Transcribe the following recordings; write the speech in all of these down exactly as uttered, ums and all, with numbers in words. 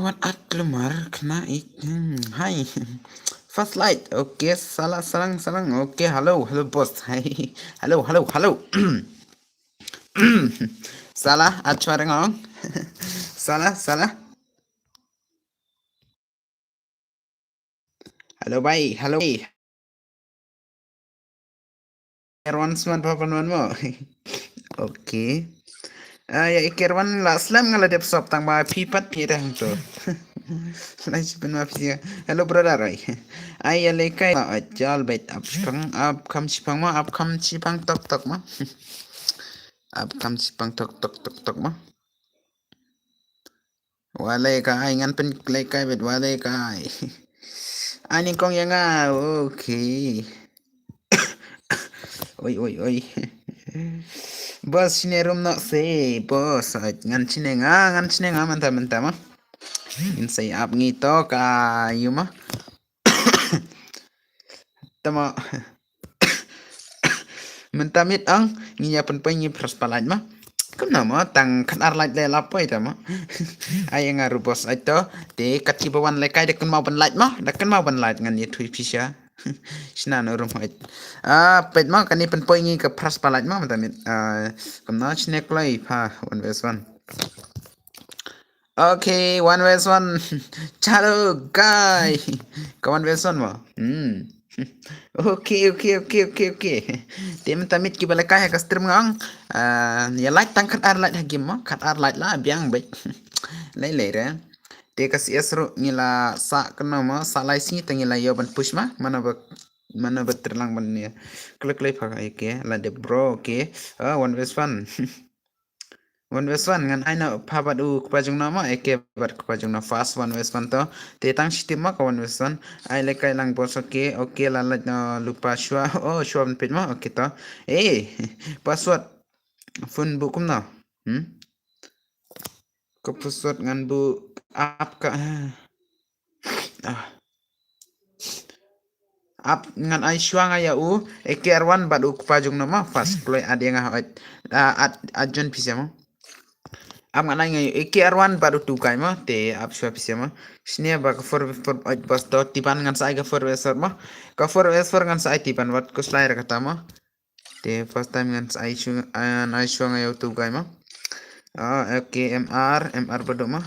Wat at lumar kena ik. Hmm, hai. First light. Okay, salah sarang sarang. Okay, hello, hello boss. Hai. Hello, hello, hello. Salah at chuarang ong. Salah, salah. Hello bhai, hello. Erwan sman papan wan mo. Okay. Ah, ya ikerwan la slam nga la dep sop tang ba phi pat phi dah tu. Lai sipen ma phi. Hello brother ai. Ai ya lekai la ajal bait ap chipang ap kam chipang ma ap kam chipang tok tok ma. Ap kam chipang tok tok tok tok ma. Wa lekai ngan pen lekai bet wa lekai. Ani kong yang ah. Okay. Oi oi oi. Boss sine room no se boss ngan sine nga ngan sine nga manta manta ma. In sai ap ngi to ka yuma. Tama. Mynta mit ang ngi ya pen pen ngi pras palait ma. Kumno ma tang khatar lait le lapoi tama. Ai nga rubos aito. Te kat ki bawan lekai de kun mau ban lait ma. Da kun mau ban lait ngan ye thui pisa. Sina no rum hoi. Ah, pet ma kani pen poi ngi ka pras palait ma mynta mit. Ah, kumno sine kloi pha one versus one. Okay, one versus one. Chalo guy. Ka one versus one ma. Hmm. Okay, okay, okay, okay, okay. Te mynta mit ki ba lekai ha ka stream nga ong. Ah, ya like tang khatar like ha game ma, khatar like la biang bek. Lai lai re. Te ka C S ru ngi la sa kano ma, sa lai sngi te ngi la yo ban push ma. Mana ba mana ba terlang ban ni. Klik klik pha okay. La de bro okay. Ah, one versus one. One versus one ngan ai no pha bat u kpa jong no ma eke bat kpa jong no first one versus one to. Te tang shi team ma ka one versus one. Ai lekai lang boss okay okay la lait no lupa shwa. Oh shwa ban pit ma okay to. Eh password phone bu kumno. Hmm. Ka password ngan bu ap ka. Ah. Ap ngan ai shwa nga ya u A K R one bad u kpa jong no ma first kloi ad ya nga hoi. Ah, ad ad jon pisa ma. Ap ngan ai nga ya u A K R one bad u tu kai ma te ap shwa pisa ma. Snia ba ka four four oi bas to tiban ngan sa ai ka four versus four ma. Ka four versus four ngan sa ai tiban wat ku slai ra kata ma. Te first time ngan sa ai shwa ngan ai shwa nga ya u tu kai ma. Ah, okay M R M R badu ma.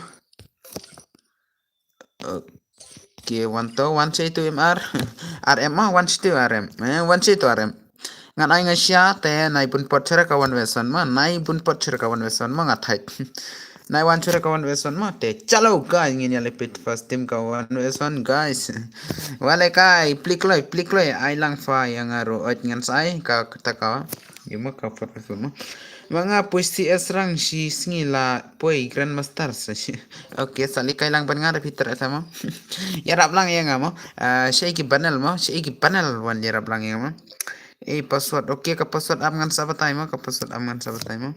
Okay, one to one say to M R. R M ma one say to R M. Eh, one say to R M. Ngan ai nga sha te nai bun pot chara ka one versus one ma, nai bun pot chara ka one versus one ma nga thai. Nai one chara ka one versus one ma te chalo guys ngin ya lepit first team ka one versus one guys. Wale kai plik loi plik loi ai lang fa yang aru ot ngan sai ka kata ka. Yuma ka four versus four ma. Ma nga poi C S rang shi sngi la poi Grandmaster sa shi. Okay, sali kai lang ban nga da Peter sama. Ya rap lang ya nga mo. Ah, shi ki panel mo, shi ki panel wan ya rap lang ya mo. Eh, password. Okay, ka password ap ngan sa batai mo, ka password ap ngan sa batai mo.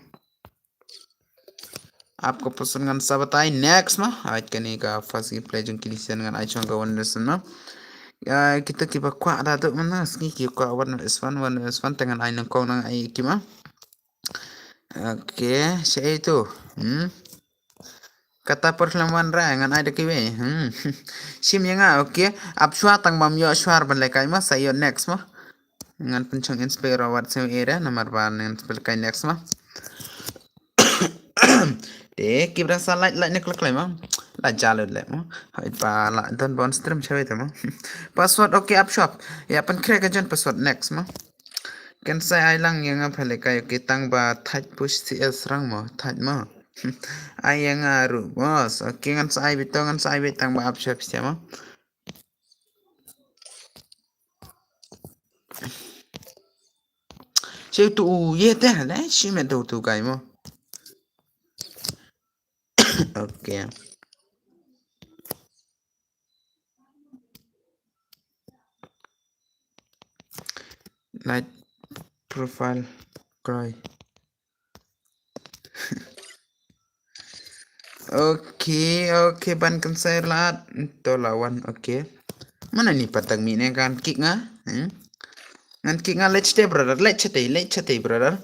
Ap ka password ngan sa batai next mo. Ai kani ka first gameplay jong ki listen ngan ai chong ka one lesson mo. Ya, kita ki ba kwah da tu mana sngi ki kwah one versus one, one versus one te ngan ai nang kong nang ai ki ma. Okay, sa itu. Hmm. Kata por lam wan ra ngan ai da ki we. Hmm. Sim ya nga, okay. Ap shwa tang bam yo shwa ban lekai ma sa yo next ma. Ngan pen chong inspire wat sa area namar ba ngan pen kai next ma. Te ki bra sa like like ne klak lai ma. La jalo le ma. Hai pa la don bon stream chawe te ma. Password okay ap shop. Ya pen crack ajan password next ma. Kan sai ai lang yang apa le kai okay tang ba thaj push C S rang ma thaj ma. Ai yang aru boss. Okay ngan sai bito ngan sai bit tang ba ap shop siama. Siu tu u ye te le shi me tu tu kai mo. Okay. Light profile cry. Okay, okay ban kan sai lat to lawan okay. Mana ni patang mi ne kan kick nga? Hmm? Ngan kick nga let's stay brother, let's stay, let's stay brother.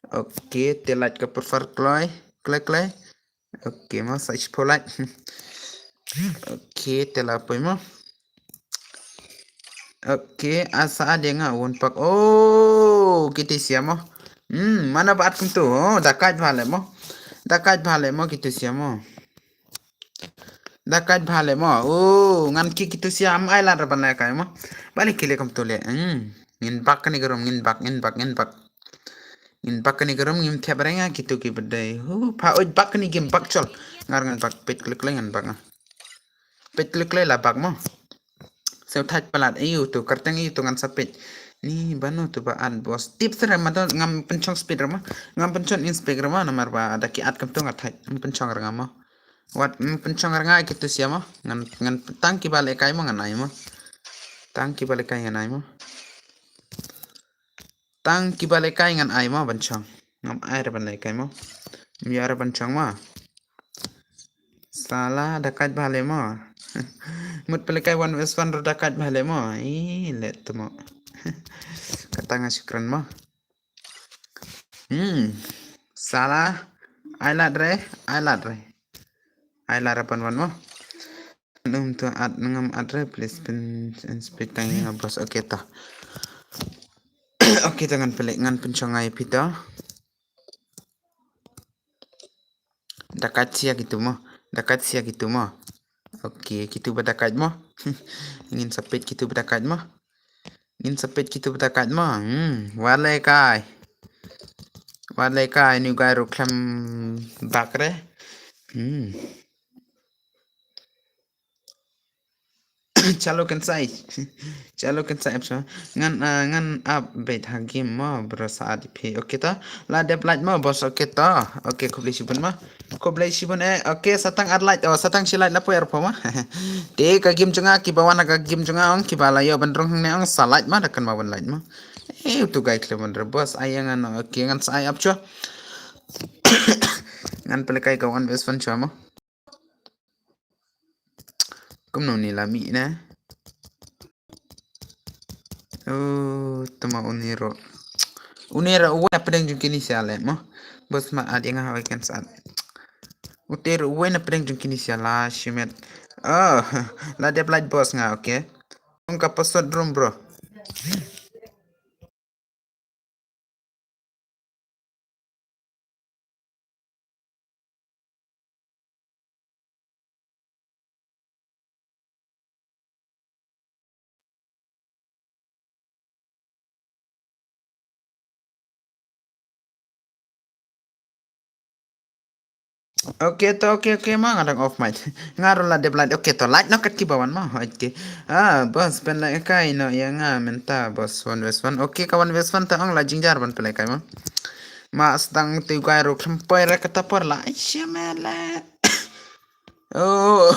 Okay, te light ka profile cry, cry, cry. Okay, ma sa ish polite. Okay, te la poi mo. Okay, asa ade nga un pak. Oh, kiti sia mo. Hmm, mana ba at kumtu. Oh, da kait bha le mo. Da kait bha le mo kiti sia mo. Da kait bha le mo. Oh, ngan ki kiti sia am ai la ra ban le kai mo. Bali kile kumtu le. Hmm, ngin bak kani garum, ngin bak, ngin bak, ngin bak. Ngin bak kani garum, ngim thep renga kitu ki bedai. Hu, pha oi bak kani gim bak chol. Ngar ngan bak pet klik klik ngan bak nga. Pet klik klik la bak mo. Sew thait palat, ayu tu, kerteng ayu tu ngan sapit. Ni bano tu ba an bos. Tip sere ma tu ngam penchong speed rama. Ngam penchong inspect rama, namar ba ada ki at kam tu ngat thait. Ngam penchong renga mo. Wat, ngam penchong renga kitu sia mo. Ngan, ngan tang ki balik kai mo ngan ai mo. Tang ki balik kai ngan ai mo. Tang ki balik kai ngan ai mo ban chong. Ngam ai re ban leh kai mo. Ngam ïa re ban chong mo. Sala da kait bha le mo. Mut pele kai wan wes wan ru da kait bha le mo. Ih, le tu mo. Kata nga shukran mo. Hmm. Sala. Ai lad re. Ai lad re. Ai lad re pan wan mo. Num tu at ngam at re, please pin speak tang nga bos. Okay to. Okay to ngan pele ngan penchong ai pito. Da kait sia kitu mo. Da kait sia kitu mo. Okay, kitu ba da kait mo. Ngin sapit kitu ba da kait mo. Ngin sapit kitu ba da kait mo. Hmm, wat le kai. Wat le kai ni gai ru klem bak re. Hmm. Chalo kan sai. Chalo kan sai apsa. Ngan, ah, ngan update ha game mo bro saat phi. Okay to. La dep light mo bos, okay to. Okay, khublei shibun mo. Khublei shibun eh. Okay, satang at light. Oh, satang shi light la poi ar pho mo. Te ka game jong nga ki ba wan ka game jong nga ong ki ba la ïoh ban rung hangne ong sa light mo da kan ma wan light mo. Eh, tu gai klem wan re bos. Ai ngan, okay, ngan sa ai apsa. Ngan pele kai ka wan bes fan chwa mo. Kumno ni la mih na. Oh, tama uniro. Uniro uwei na pdeng jong kini sia le mo. Bos ma at ïa nga ha weekend sa at. Utiro uwei na pdeng jong kini sia la shimet. Oh, la dep light bos nga, okay. Ong ka password room bro. Okay to, okay, okay, ma nga dang off mic. Nga ru la dep light, okay to, light no kat ki ba wan ma, okay. Ah, bos, pen light kai no, ïa nga mynta, bos, one versus one. Okay, ka one versus one ta ong la jingjar ban pele kai ma. Ma stang tu kai ru khlem poi re kata por la, ai shemele. Oh,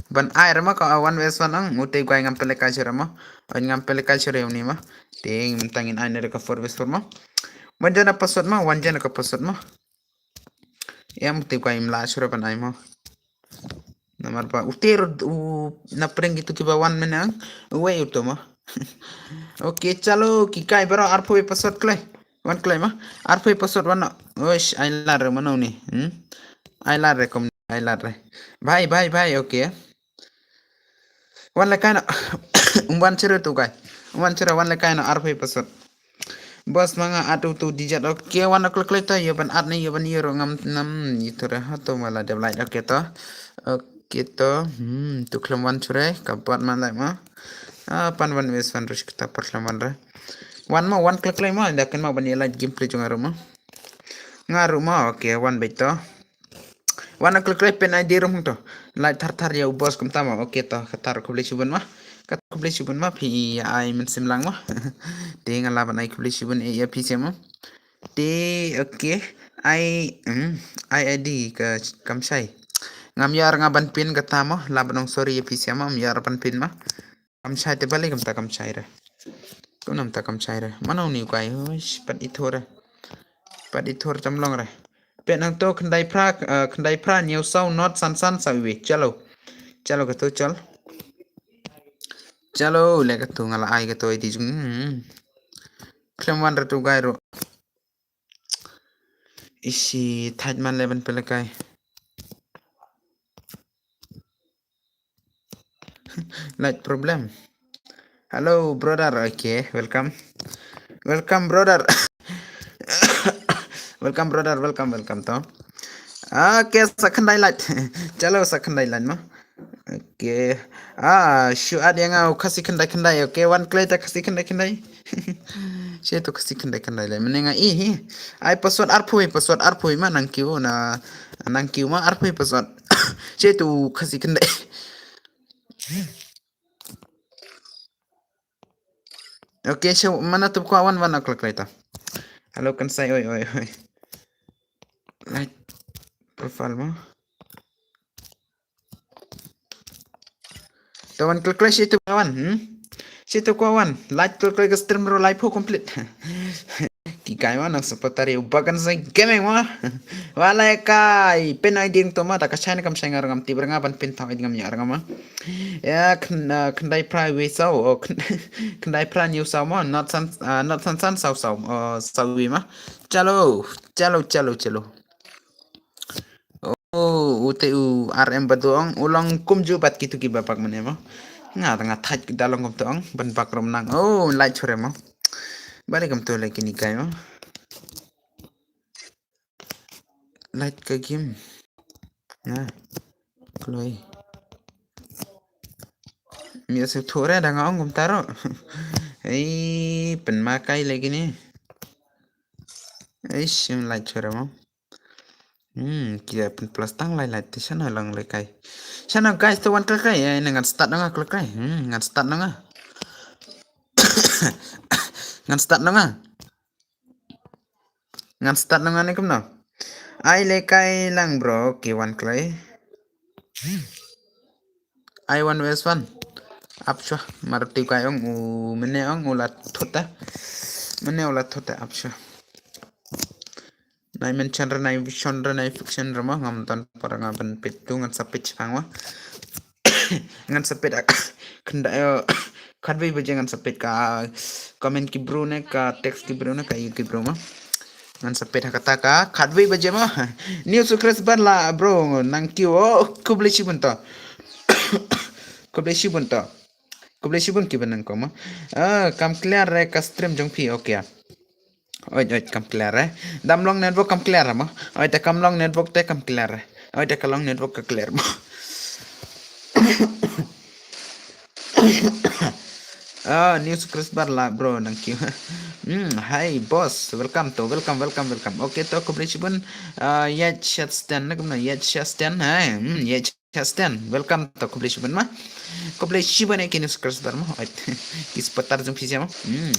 ban ai re ma ka one versus one ang, utei guai ngam pele kai sure ma. Ai ngam pele kai sure uni ma. Ting, mynta ngin ai ne re ka four versus four ma. Wan jana password ma, wan jana ka password ma. Em utei guai im la sure ban ai ma. Namar ba utei ru, u, na pdeng kitu ki ba wan mynne ang. Uwei uto ma. Okay, chalo, ki kai bro, arphew password klei. Wan klei ma. Arphew password wan. Oish, ai lar re mano ni. Hmm? Ai lar re kom, ai lar re. Bhai, bhai, bhai, okay. Wan le kai no. Um wan chere tu kai. Um wan chere wan le kai no arphew password. Bos ma nga at utu dijat, okay, wan klek klek ta, ïa ban at ne, ïa ban ïa ro ngam nam, itu re, ha, to ma la dep light, okay to. Okay to, hmm, tu khlem wan chure, ka bat ma light ma. Ah, pan wan wes wan rush kita per khlem wan re. Wan ma, wan klek klek ma, da kan ma ban ïa light gameplay jong nga ru ma. Nga ru ma, okay, wan beit to. Wan a klik klik pen I D rum to. Lai thar thar ïa u boss kumta ma. Okay to, ka thar khublei shibun ma. Ka thar khublei shibun ma phi ïa ai mynsiem lang ma. Te nga lah ban ai khublei shibun ïa phi sha ma. Te okay. Ai, hmm, ai I D ka kam shai. Ngam ïar nga ban pin kata ma. Lah ban ong sorry ïa phi sha ma, ngam ïar ban pin ma. Kam shai te balei kumta kam shai re. Kumno kumta kam shai re. Mano ni u kai, huish, pat i thor re. Pat i thor tam long re. Pet nang to khyndai phra, eh, khyndai phra hynñiew saw not san san saw wei. Chalo. Chalo katu chal. Chalo le katu nga la ai katu I D jong. Hmm. Khlem wan re tu u kai ru. Ishi thait man le ban pelekai. Light problem. Hello, brother. Okay, welcome. Welcome, brother. Welcome, brother. Welcome, welcome to. Okay, sa khyndai light. Chalo, sa khyndai light mo. Okay. Ah, shu add ïa nga u Khasi khyndai khyndai. Okay, wan kloi ta Khasi khyndai khyndai. Shu to Khasi khyndai khyndai light. Mynne nga i hi. Ai password arphew, password arphew ma nang kiew na, nang kiew ma arphew password. Shu to Khasi khyndai. Okay, so mana tu ko wan wan kloi kloi ta. Hello, kan sai, oi, oi, oi. Light profile mo. To wan kloi kloi, shu to wan, hmm? Shu to ko wan. Light kloi kloi ka stream ruh live ho complete. Ki kai mo nang supporter ïa u Bagan Sai Gaming mo. Wa leh kai, pin ai ding to ma, ta ka shai ne kam shai nga ruh ngam tip ruh nga ban pin thaw ai ngam ïa ruh nga ma. Ïa khyn-, ah, khyndai phra wei saw, oh, khyn-, khyndai phra hynñiew saw mo, not san, ah, not san san saw saw, oh, saw wei ma. Chalo, chalo, chalo, chalo. Oh, u te u R M Badu ong, u long kumjuh bad kitu kiba bak mynne mo. Nga ta nga thait da long kumtu ong, ban bak rum nang. Oh, light shu re mo. Balei kumtu leh kine kai mo. Light ka game. Na. Kloi. Mi asu thore da nga ong kumta ruh. Ei, pynma kai leh kine. Ei, shim light shu re mo. Hmm, ki ïa pynplas tang lai lai te shano lang leh kai. Shano guys, to wan kloi kloi, eh, ngan start noh nga kloi kloi. Hmm, ngan start noh nga. Ngan start noh nga. Ngan start noh nga ne kumno. Ai leh kai lang bro, ki wan kloi. Ai wan wes wan. Ap shuwa, mar tu kai ong u mynne ong u la thut ta. Mynne u la thut ta ap shuwa. Nai mention re nai vision re nai fiction re mo, ngam don por nga ban peit tu ngan sa peit shipang mo. Ngan sa peit ak-, khyndai, eh, khatwei baje ngan sa peit ka comment ki bru ne, ka text ki bru ne, ka ïa ki bru mo. Ngan sa peit ha kata ka khatwei baje mo. New subscriber la bro nang kiew, oh, khublei shibun to. Khublei shibun to. Khublei shibun kiba nang ko mo. Ah, kam clear re ka stream jong phi, okay. Oi, oi, kam clear re. Dam long network kam clear mo. Oi, te kam long network te kam clear re. Oi, te ka long network ka clear mo. Ah, new subscriber la bro, thank you. Hmm, hi boss, welcome to, welcome, welcome, welcome. Okay to, khublei shibun. Ah, Yet Shastan, na kumno Yet Shastan, hai. Hmm, Yet Justin, welcome to, khublei shibun ma. Khublei shibun eh ki new subscriber ma. Oi, ki supporter jong phi mo. Hmm.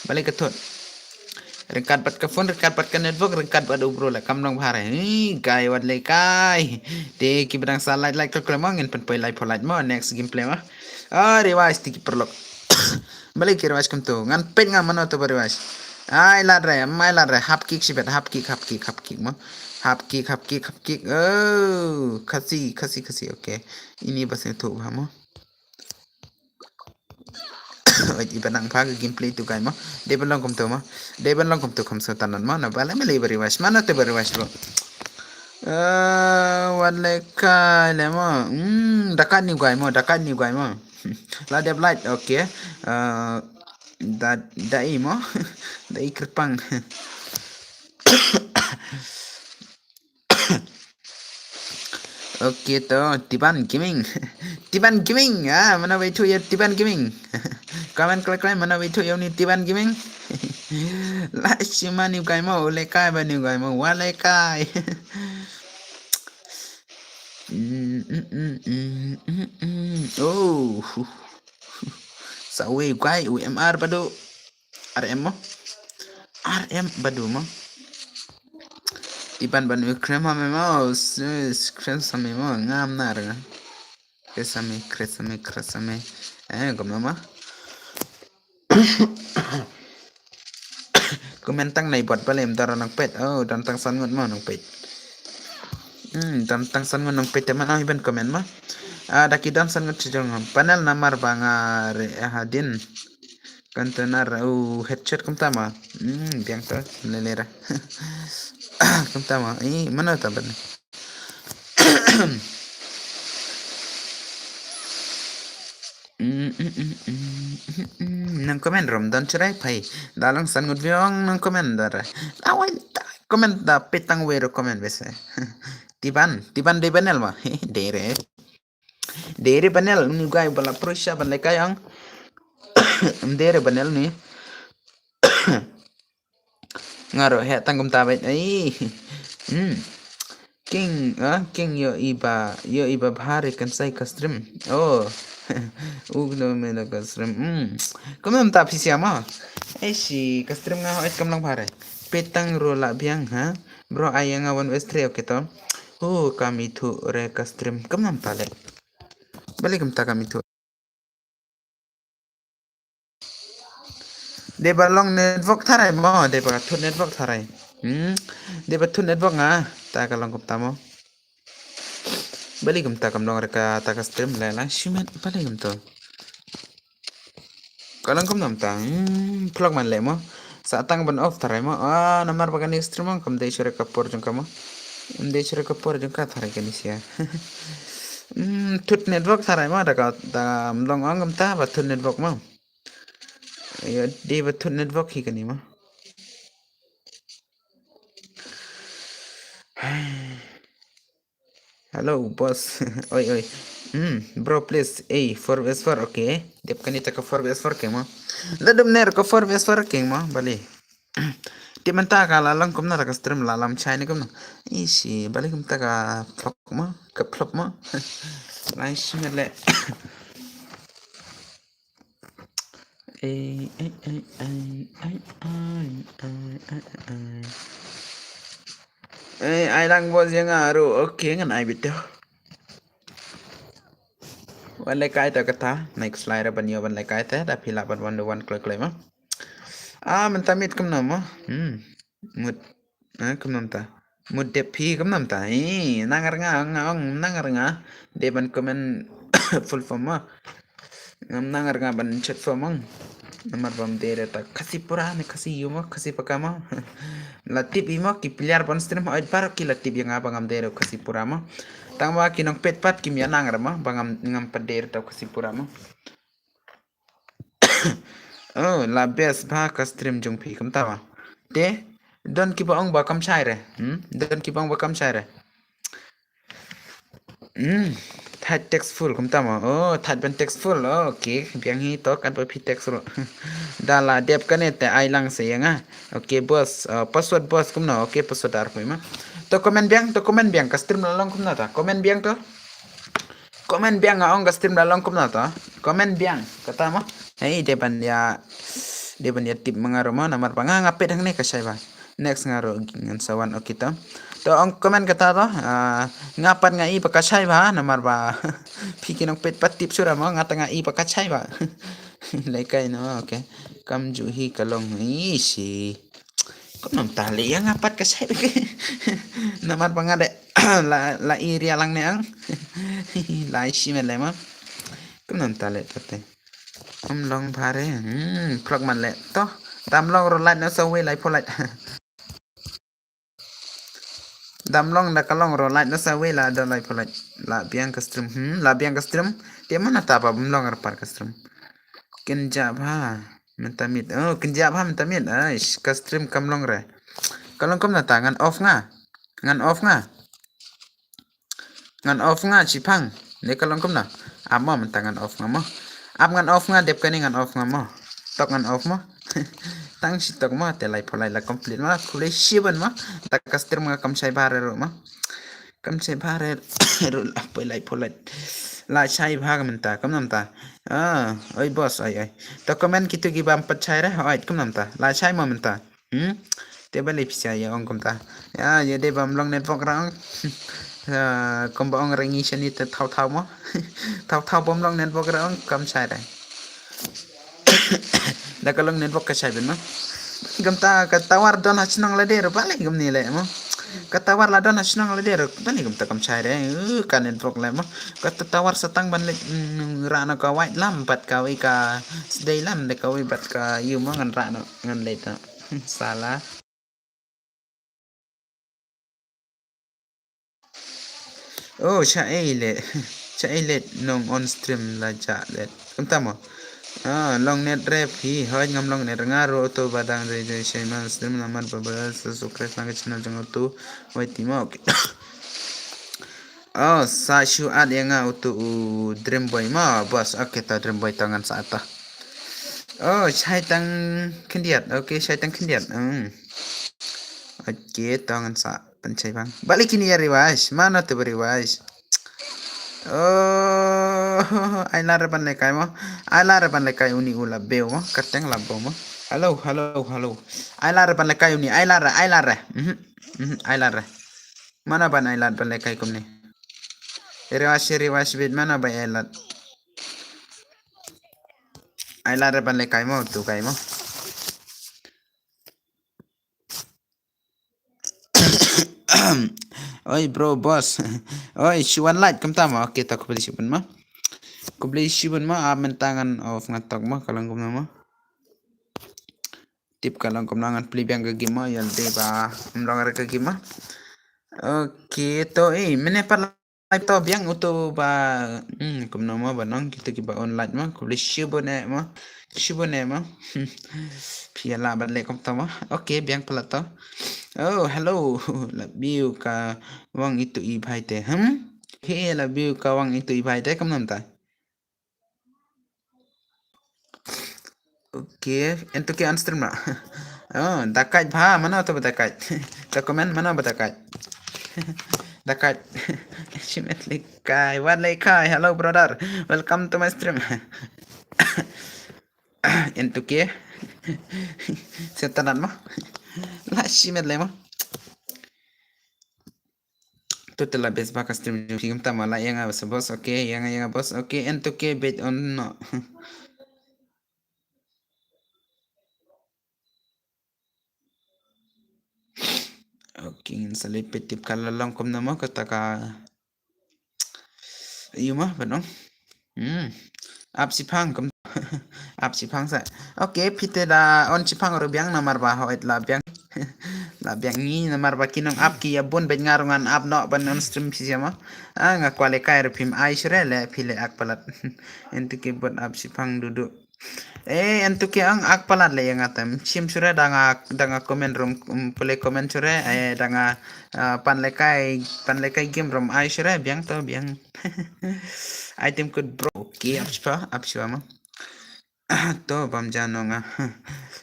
Balei ka thut. Ryngkat bad ka phone, ryngkat bad ka network, ryngkat bad u bro la kam long bha re. Hi, kai wat leh kai. Te kiba dang sa like, like, like mo, ngin pynpoi like for like mo. Next gameplay ma. Ah, revise te ki paralok. Balei ki revise kumtu. Ngan peit nga mano te ba revise. Ai lad re, mai lad re. Hap kick shibit, hap kick, hap kick, hap kick mo. Hap kick, hap kick, hap kick. Oh, Khasi, Khasi, Khasi. Okay. Ini ba sngewthuh bha mo. Oi, iba nang pha ka gameplay tu kai mo. Dei ban long kumtu mo. Dei ban long kumtu kham sngewtynnat mo. Na balei, balei ba revise. Mano te ba revise bro. Eh, wat leh kai leh mo. Hmm, da kat new guy mo, da kat new guy mo. La dep light, okay. Eh, da, da i mo. Da i kyrpang. Okay to, Tiban Gaming. Tiban Gaming. Ah, mano ba ithuh ïa Tiban Gaming. Comment kloi kloi, mano ba ithuh ïa uni Tiban Gaming. La shima new guy mo, u leh kai ba new guy mo, wa leh kai. Mm, mm, mm, mm, mm, mm. Oh. Sa wei guy, u M R Badu. R M mo. R M Badu mo. Tiban Badu krem ha me mo. Sis, krem sa me mo. Ngam nar nga. Krem sa me, krem sa me, krem sa me. Eh, gom mo. Comment tang nai bot balem dara nang pet. Oh, don tang san ngut mo nang pet. Hmm, don tang san ngut nang pet te man ai ban comment mo. Ah, da ki don san ngut sejong panel namar ba nga re hadin. Container u headshot kumta ma. Hmm, biang to lele ra. Kumta ma. Eh, mano ta ban. Nang comment rom don churai phai. Da lang san ngut biong nang comment da re. Awai ta comment da petang wero comment bese. Tiban, tiban de banel ma. Dere. Dere banel ni guy bala prusha ban lekai ang. Dere banel ni. Nga ruh heh tang kumta beit. Ai. Hmm. King, ah, King ïohi ba, ïohi ba bha re kan sai ka stream. Oh. Ugno me da ka stream. Hmm. Kumno mynta phi siam ah? Ai shi ka stream nga hoi kam long bha re. Petang ruh la biang ha. Bro ai nga wan west re okay to. Oh, kam ithuh re ka stream. Kumno mynta le. Balei kumta kam ithuh. Dei ba long network tharai mo, dei ba thut network tharai. Hmm. Dei ba thut network nga, ta ka long kumta mo. Balei kumta kam long re ka ta ka stream le la shimet balei kumta. Ka long kumta. Hmm, phlok man le mo. Sa tang ban off tharai mo. Ah, namar ba kane stream kam dei shure ka por jong ka mo. Dei shure ka por jong ka tharai kane sia. Hmm, thut network tharai mo da ka da long ong kumta ba thut network mo. Ayo, dei ba thut network hi kane ma. Hello, boss. Oi, oi. Hmm, bro, please. Ei, four versus four, okay. Dep kane ta ka four versus four keng ma. Da dum ner ka four versus four keng ma, bali. Dep mynta ka la lang kumna ta ka stream la lam chai ne kumna. Ishi, bali kumta ka phlok ma, ka phlok ma. Lai shi le. Ai, ai, ai, ai, ai, ai, ai, ai, ai. Ai, ai lang bos ïa nga ruh. Okay, ngan ai bit. Wan lehkai ta kata, next slide ban ïa wan lehkai ta, da phi lah ban wan da wan kloi kloi ma. Ah, mynta miet kumno ma. Hmm. Mut. Eh, kumno mynta. Mut dep phi kumno mynta. Eh, nang ar nga, nga ong nang ar nga. Dei ban comment full form ma. Ngam nang ar nga ban short form ong. Namar bam dei re ta Khasi pura ne Khasi ïu ma, Khasi paka ma. La tip i ma, ki player ban stream ha oi par ki la tip ïa nga ba ngam dei re Khasi pura ma. Tang ba ki nong pet pat kim ïa nang ar ma, ba ngam ngam pat dei re ta Khasi pura ma. Oh, la best ba ka stream jong phi kumta ba. Te, don ki ba ong ba kam shai re. Hmm? Don ki ba ong ba kam shai re. Hmm. Thait text full kumta ma. Oh, thait ban text full. Oh, okay, biang hi to kan ba phi text full. Da la dep kane te ai lang se ïa nga. Okay, boss. Uh, password boss kumno. Okay, password ar phi ma. To comment biang, to comment biang ka stream la long kumno ta. Comment biang to. Comment biang nga ong ka stream la long kumno ta. Comment biang kata ma. Hei dei ban ïa dei ban ïa tip ma nga ruh ma namar ba nga nga pet hangne ka shai ba. Next nga ruh ngan sa wan okay ta. To ong comment kata ta. Ah, nga pat nga i ba ka shai ba namar ba phi ki nong pet pat tip sura ma nga ta nga i ba ka shai ba. Lehkai no okay. Kam ju hi ka long i shi. Kumno mynta le ïa nga pat ka shai. Namar ba nga de la la area lang ne ang. La ishi me le ma. Kumno mynta le tate. Ym long bha re. Hmm, phlok man le. To. Dam long ro light na sa wei lai pho light. Dam long da ka long ro light na sa wei la da lai pho light. La biang ka stream. Hmm, la biang ka stream. Te mana ta ba bym long ar par ka stream. Kynja bha mynta miet. Oh, kynja bha mynta miet. Aish, ka stream kam long re. Ka long kumna ta ngan off nga. Ngan off nga. Ngan off nga shipang. Ne ka long kumna. Ap mo mynta ngan off nga mo. Ap ngan off nga dep kane ngan off nga mo. Tok ngan off mo. Tang shi tok mo te lai pho lai la complete mo. Khublei shibun mo. Ta ka stream nga kam shai bha re ruh mo. Kam shai bha re ruh la poi lai pho lai. La shai bha ka mynta. Kumno mynta. Ah, oi boss, oi, oi. To comment kitu ki bam pat shai re, oi, kumno mynta. La shai mo mynta. Hmm? Te balei pisa ïa ong kumta. Ïa, ïa dei bam long network ra ong. Ah, kumba ong rangi shani te thaw thaw mo. Thaw thaw bam long network ra ong, kam shai re. Da ka long network ka shai ben mo. Kumta ka tower don ha shnong lade ro balei kumni le mo. Ka tower la don ha shnong lade ro balei kumta kam shai re. Uh, ka network le mo. Ka ta tower sa tang ban le, mm, ra na ka wai lam bat ka wai ka sdei lam de ka wai bat ka ïu mo ngan ra na ngan le ta. Sala. Oh, sha ei le. Cha i let nong on stream la cha let. Kumta mo. Ah, long net re phi, hoi ngam long net nga ro to badang re je shai man stream namar ba ba subscribe lang channel jong to. Wai ti mo. Okay. Oh, sa shu at ya nga utu u Dream Boy mo, boss. Okay, ta Dream Boy tangan sa ata. Oh, shai tang khyndiat. Okay, shai tang khyndiat. Hmm. Okay, tangan sa. Pynshai bang. Balik ini ya revise. Mana tu revise? Oh, ai lar ban lekai mo. Ai lar ban lekai uni u la beu mo. Kateng la beu mo. Hello, hello, hello. Ai lar ban lekai uni. Ai lar, ai lar. Mhm. Mhm, ai lar. Mana ban ai lar ban lekai kumni. Revise, revise bit mana ban ai lar. Ai lar ban lekai mo tu kai mo. Oi bro boss. Oi shuan light kumta mo. Okay, ta kubli shibun mo. Kubli shibun mo, a mentangan of ngatok mo, kalang kumna mo. Tip kalang kumna ngan pli biang ka game mo, yan de ba mlong re ka game mo. Okay, to eh, mene pala to biang utu ba, hmm, kumno mo ba nong kita ki ba on light mo, kubli shibun eh mo. Shibun eh mo. Pia la ban le kumta mo. Okay, biang pala to. Oh, hello. Love you ka wang itu i bhai te. Hmm? He love you ka wang itu i bhai te kumno ta. Okay, entu ke on stream na. Oh, dakai bha, mana to dakai. Dakai mana ba dakai. Dakai. Shimet lekai, wan lekai. Hello brother. Welcome to my stream. Entu ke. Setanan mo. La shimet le mo. Total la best ba ka stream jong phi kumta ma la ïa nga sa boss. Okay, ïa nga ïa nga boss. Okay, entu ke bet on no. Okay, ngin sa leit peit tip ka la long kumno mo kata ka. Ïa ma ba nong. Hmm. Ap shiphang kum. Ap shiphang sa. Okay, phi te da on shiphang ruh biang namar ba hoi la biang. La biang ngi namar ba ki nong ap ki ïa bun bad nga ruh ngan ap noh ban on stream phi ïa ma. Ah, nga kwah lehkai ruh phim ai shuh re le phi leh ak palat. Entu ki bun ap shiphang dudu. Eh, entu ki ang ak palat le ïa nga tem. Shim shuh re da nga, da nga comment room, um, pule comment shuh re, eh, da nga, ah, pan lehkai, pan lehkai game room ai shuh re biang to biang. Item code bro. Okay, ap shwa, ap shwa ma. To bam ja nong ah.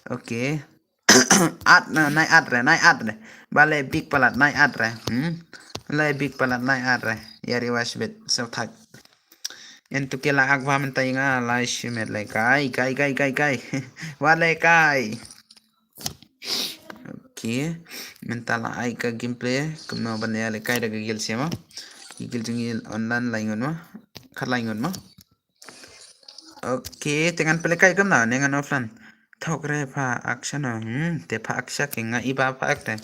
Okay. At na, nai at re, nai at re. Ba le big palat, nai at re. Hmm. Le big palat, nai at re. Ïa rewa shibit, so thak. Entu ki la ak ba mynta ïa nga la shimet lehkai, kai, kai, kai, kai. Wa lehkai. Okay. Mynta la ai ka gameplay kumno ban ïa lehkai da ka guild sia ma. Ki guild jong ngi online lai ngut ma. Khat lai ngut ma. Okay, te ngan pynlehkai kumno ne ngan offline. Thok re pha ak sha no. Hmm, te pha ak sha ke nga i ba pha ak te.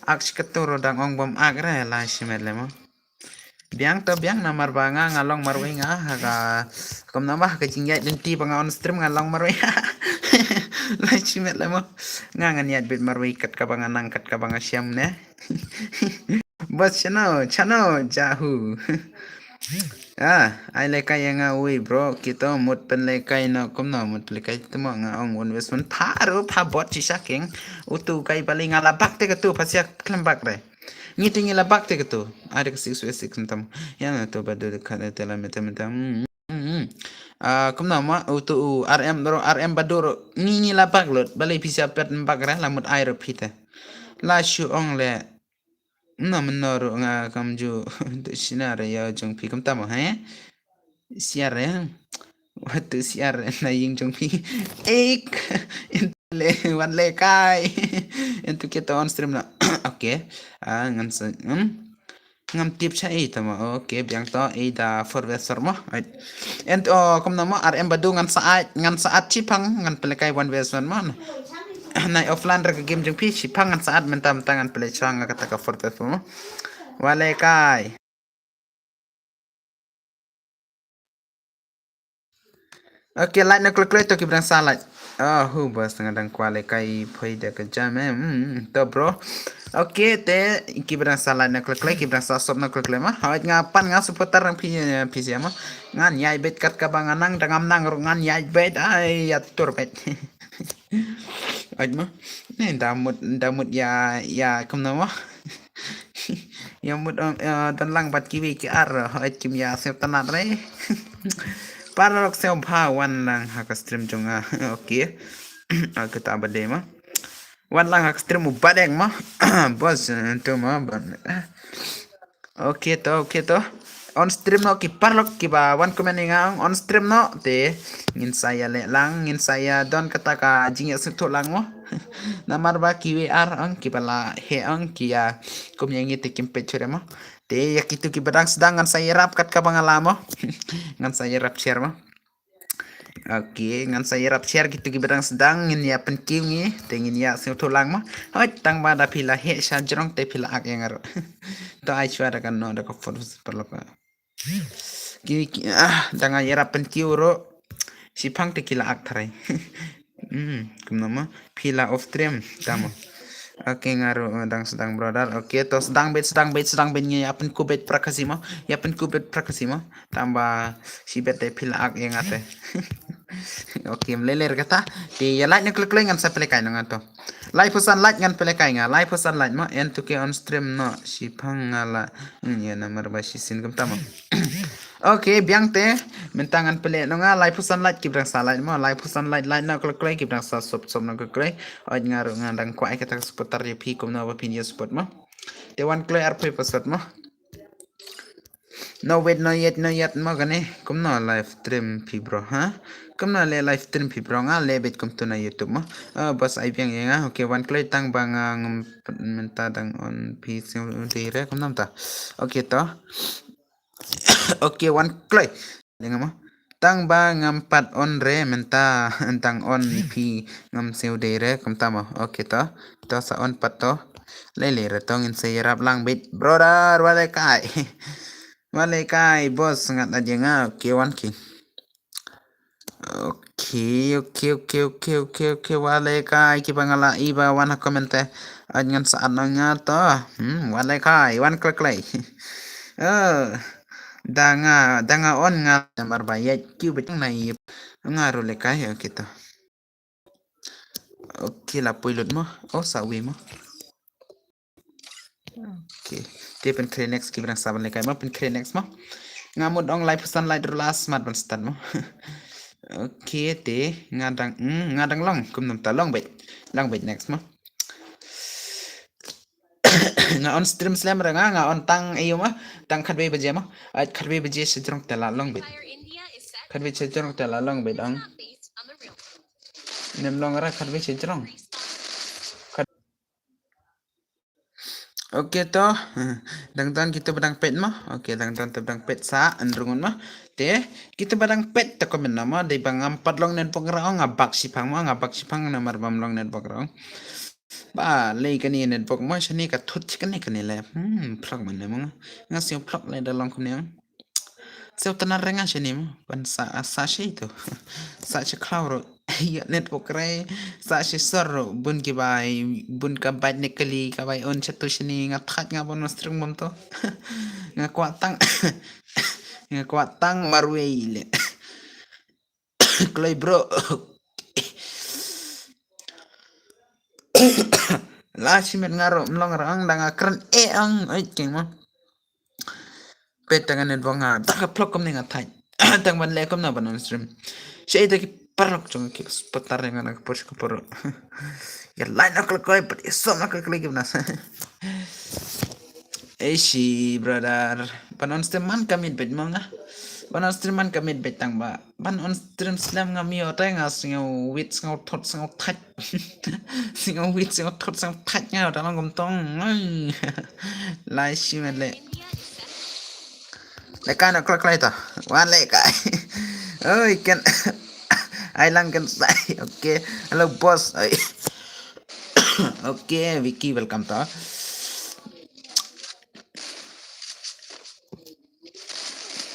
Ak shi katto ruh dang ong bam ak re la shimet le ma. Biang to biang namar ba nga nga long marwei nga ha ka kumno ba ha ka jingïaid lynti ba nga on stream nga long marwei. La shimet le mo. Nga ngan ïaid bit marwei kat kaba nga nang kat kaba nga shem ne. Bos chano chano jahu. Ah, ai lehkai ïa nga ui bro, kito mut pynlehkai no kumno mut pynlehkai te mo nga ong one versus one pha ruh pha bot shisha keng. Utu kai bali nga la bak te katu pha sia khlem bak re. Ngi te ngi la bak te katu. Ai de ka six versus six tam. Ïa na to ba de ka te la meta meta. Hmm, hmm, hmm. Ah, kumno ma utu u R M ro R M ba doro. Ngi ngi la bak lut. Bali pisa pet bak re la mut ai ro pita. La shu ong le. Na mno ro nga kam ju. Tu sina re ya jong pi kumta ma he. Siar re. Watu siar re na ying jong pi. Ek. Le wan lehkai. Entu kita on stream na. Okay. Ah, ngan sa, hmm? Ngam tip sha ei tama. Okay, biang to ei da four versus four mo. Ait. Entu, oh, kumno mo R M ba du ngan sa ait, ngan sa at shiphang ngan pynlehkai one versus one mo. Nai offline re ka game jong pi shiphang ngan sa at mynta mynta ngan pynlehkai nga kata ka four versus four mo. Wa lehkai. Okay, like na kloi kloi to ki ba dang sa like. Oh, hu bas nga dang kwah lehkai poi da ka jam eh. Hmm, to bro. Okay, te ki ba dang sa like na kloi kloi, ki ba dang sa sub na kloi kloi ma. Hawai nga pan nga supporter nang phi eh, phi sia ma. Ngan ïai bet kat kaba nga nang dang am nang ruh ngan ïai bet ai ïa tur bet. Ait ma. Ne da mut da mut ïa ïa kumno ma. Ïa mut eh, don lang bad kiwi ki ar ait kim ïa sep tanat re. Paralok sep bha wan lang ha ka stream jong nga. Okay. Kata ba dei ma. Wan lang ha ka stream u badeng ma. Bos tu ma ban. Okay to, okay to. On stream no ki paralok ki ba wan comment ïa nga on stream no te ngin sa ïa leh lang ngin sa ïa don kata ka jingïasngewthuh lang mo. Namar ba kiwi ar ang ki ba la he ang ki ïa kum ïa ngi te kim peit shuh re mo. Te ïa kitu ki ba dang sdang ngan sa ïarap kat kaba nga la mo. Ngan sa ïarap share mo. Okay, ngan sa ïarap share kitu ki ba dang sdang ngin ïa pynkiew ngi te ngin ïa sngewthuh lang ma. Hoi tang ba da phi la heh sha jrong te phi la ak ïa nga ruh. To ai shuwa da kan no da ka phone paralok. Ki ki ah da nga ïarap pynkiew ruh. Shiphang te ki la ak tharai. Hmm, kumno ma phi la off stream tamo. Okay nga ruh dang sdang brother. Okay to sdang bet sdang bet sdang bet ngi ïa pynkiew bet prakasi ma. Ïa pynkiew bet prakasi ma. Tang ba shi bet te phi la ak ïa nga te. Okay, mlele kata. Te ïa like na kloi kloi ngan sa pynlehkai na nga to. Like phew san like ngan pynlehkai nga. Like phew san like ma en to ki on stream no. Shiphang nga la. Hmm, ïa namar ba shisien kumta ma. Okay, biang te. Mynta ngan pynleh no nga like phew san like ki ba dang sa like ma. Like phew san like like na kloi kloi ki ba dang sa sub sub na kloi kloi. Ait nga ruh nga dang kwah ïa kata ka supporter ïa phi kumno ba phin ïa support ma. Te wan kloi ar phew password ma. No wait no yet no yet ma kane kumno live stream phi bro ha. Kumno leh live stream phi bro nga leh bet kumtu na YouTube ma. Ah, bas ai biang ïa nga. Okay wan kloi tang ba nga ngam mynta dang on phi sing dei re kumno mynta. Okay to. Okay wan kloi. Deng ma. Tang ba ngam pat on re mynta tang on phi ngam siew dei re kumta mo. Okay to. To sa on pat to. Lele re to ngin sa ïarap lang bit brother wa lehkai. Wa lehkai bos ngat aja nga okay wan ki. Okay, okay, okay, okay, okay, okay, wa lehkai ki ba nga la i ba wan ha comment te. Aj ngan sa at na nga to. Hmm, wa lehkai wan kloi kloi. Eh. Da nga da nga on nga namar ba ïa kiw ba na ïa nga ruh lehkai okay to. Okay la poi lut mo. Oh sa wi mo. Okay. Te pynkhreh next ki ba dang sa ban lehkai mo pynkhreh next mo. Nga mut ong lai phew san lai ruh la smat ban start mo. Okay te nga dang mm, nga dang long kumno ta long beit. Long beit next mo. Nga on stream slem re nga nga on tang ayu ma tang khatwei baje ma. Ai khatwei baje sejrong te la long bit. Khatwei sejrong te la long bit ang. Nem long re khatwei sejrong. Okay to. Dang don kitu ba dang pet ma. Okay dang don tu ba dang pet sa an rungun ma. Te kitu ba dang pet ta comment na ma dei ba ngam pat long network ra nga bak sipang ma nga bak sipang namar bam long network ra. Ba lei kane network mo shane ka thut shi kane kane le. Hmm, phlok man le mo nga. Nga siew phlok le da long kumne. Siew tana re nga shane mo. Ban sa sa shi to. Sa shi khlaw ro. Ïa network re. Sa shi sor ro. Bun ki bai bun ka bai ne kali ka bai on chatu shane nga thaj nga bon stream bom to. Nga kwah tang. Nga kwah tang marwei le. Kloi bro. La shimet nga ro mlong rang dang a kren e ang ai king ma. Pet tangan net bong nga tak plok kom ning atai. Tang ban le kom na ban on stream. Shai ta ki parok jong ki patar nga na por ko por. Ya line ak kloi pat isom ak kloi kim na. Eishi brother. Ban on stream man kamit bet mo nga. Ban on stream man kamit bet tang ba. Ban on stream slem nga mio tai nga singo wit singo thot singo thach. Singo wit singo thot singo thach nga ta long kom tong. Lai shi met le. Le kai no klak lai ta. Wan le kai. Oi ken. Ai lang ken sai. Okay. Hello boss. Oi. Okay, Vicky welcome ta.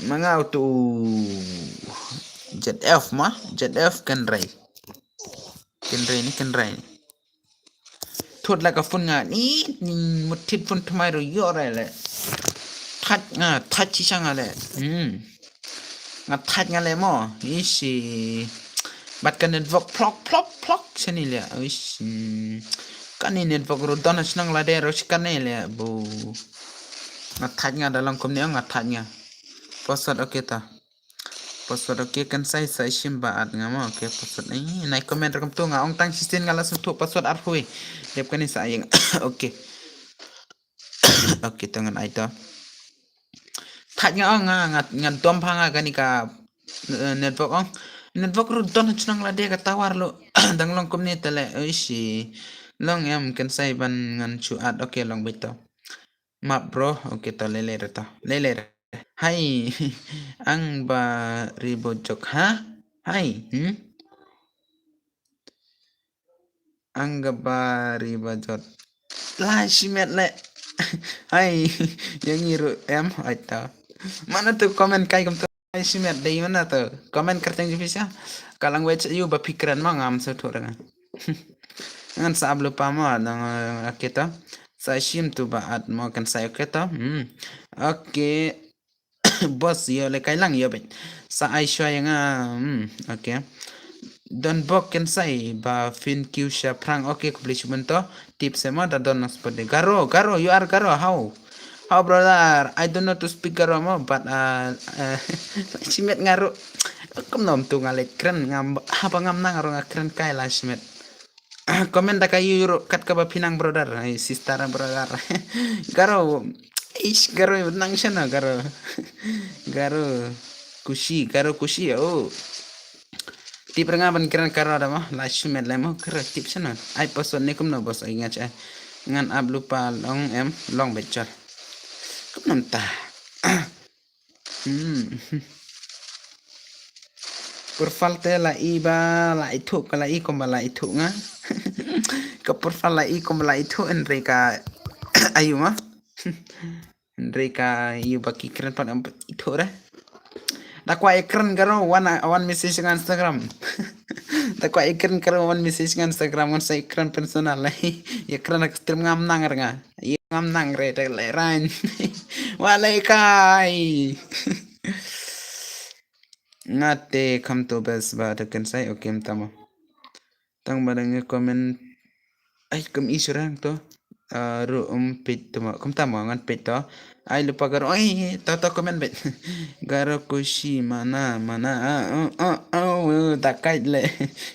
Mangau tu. Z F ma, Z F kan rei. Kan rei ni, kan rei ni. Thut la ka phone nga ni, ni mut thit phone thymmai ruh ïoh rei le. Thait nga, thait shisha nga le. Hmm. Nga thait nga le mo. Ishi. Bad ka network plok, plok, plok. Shani le. Ish. Hmm. Kane network ruh don ha shnong lade ruh shi kane le. Bu. Nga thait nga da long kumne nga thait nga. Password okay ta. Password okay kan sai sa shim ba at nga mo. Okay, password ai. Nai comment ruh kumtu nga ong tang shisien nga la sngewthuh password arphew. Dep kane sa ai nga. Okay. Okay, to ngan ai to. Thait nga ong nga, nga, nga dom pha nga kane ka, eh, network ong. Network ruh don ha shnong lade ka tower ruh. Dang long kumne te le. Oi shi. Long em kan sai ban ngan shu at. Okay, long beit to. Map bro, okay to lele re to. Lele re. Hai, ang ba ribo jok ha? Hai, hmm? Ang ba ribo jot. La shimet le. Hai, yang iru em, ai to. Mana tu comment kai kam tu? Ai shimet dei mana tu? Comment kerteng jipisa. Kalang wech ayu ba pikran ma ngam satu dengan. Ngan sa ablu pama nang kita. Sa shim tu ba at mo kan sa kita. Hmm. Okay. Boss, ïoh le kai lang ïoh beit. Sa ai shwa ïa nga. Hmm, okay. Don bok kan sai ba phin kiew sha phrang. Okay, khublei shibun to. Tip sema da don nas pode. Garo, Garo, you are Garo. How? How, brother? I don't know to speak Garo mo, but, uh, uh, shimet nga ruh. Kumno tu nga leh kren ngam, haba ngam nang ruh nga kren kai la shimet. Comment da ka ïoh ruh kat kaba phi nang brother, ai sister brother. Garo, ish Garo nang shano Garo. Garo kushi, Garo kushi, oh. Tip ra nga ban kren Garo da mo, la shimet le mo, Garo tip shano. Ai password ne kumno boss, ai nga cha. Ngan ap lupa long em, long beit chor. Kumno ta. Hmm. Profile te la i ba, la i thuh ka la i kumba la i thuh nga. Ka profile la i kumba la i thuh, hynrei ka ayu ma. Hynrei ka ïoh ba ki kren pat em i thuh re. Da kwah ïa kren Garo wan, wan message nga Instagram. Da kwah ïa kren Garo wan message nga Instagram, ngan sa ïa kren personal. Ïa kren ha ka stream ngam nang re nga. Ïa ngam nang re te leh rain. Wa leh kai. Nga te kham to bes ba to kan sai, okay, mynta mo. Tang ba dang comment. Ai, kam i shurang to. Ah, ruh um peit to mo. Kumta mo ngan peit to. Ai, lupa Garo. Ai, to to comment beit. Garo kushi mana mana. Ah, oh, oh, oh, oh, da kait le.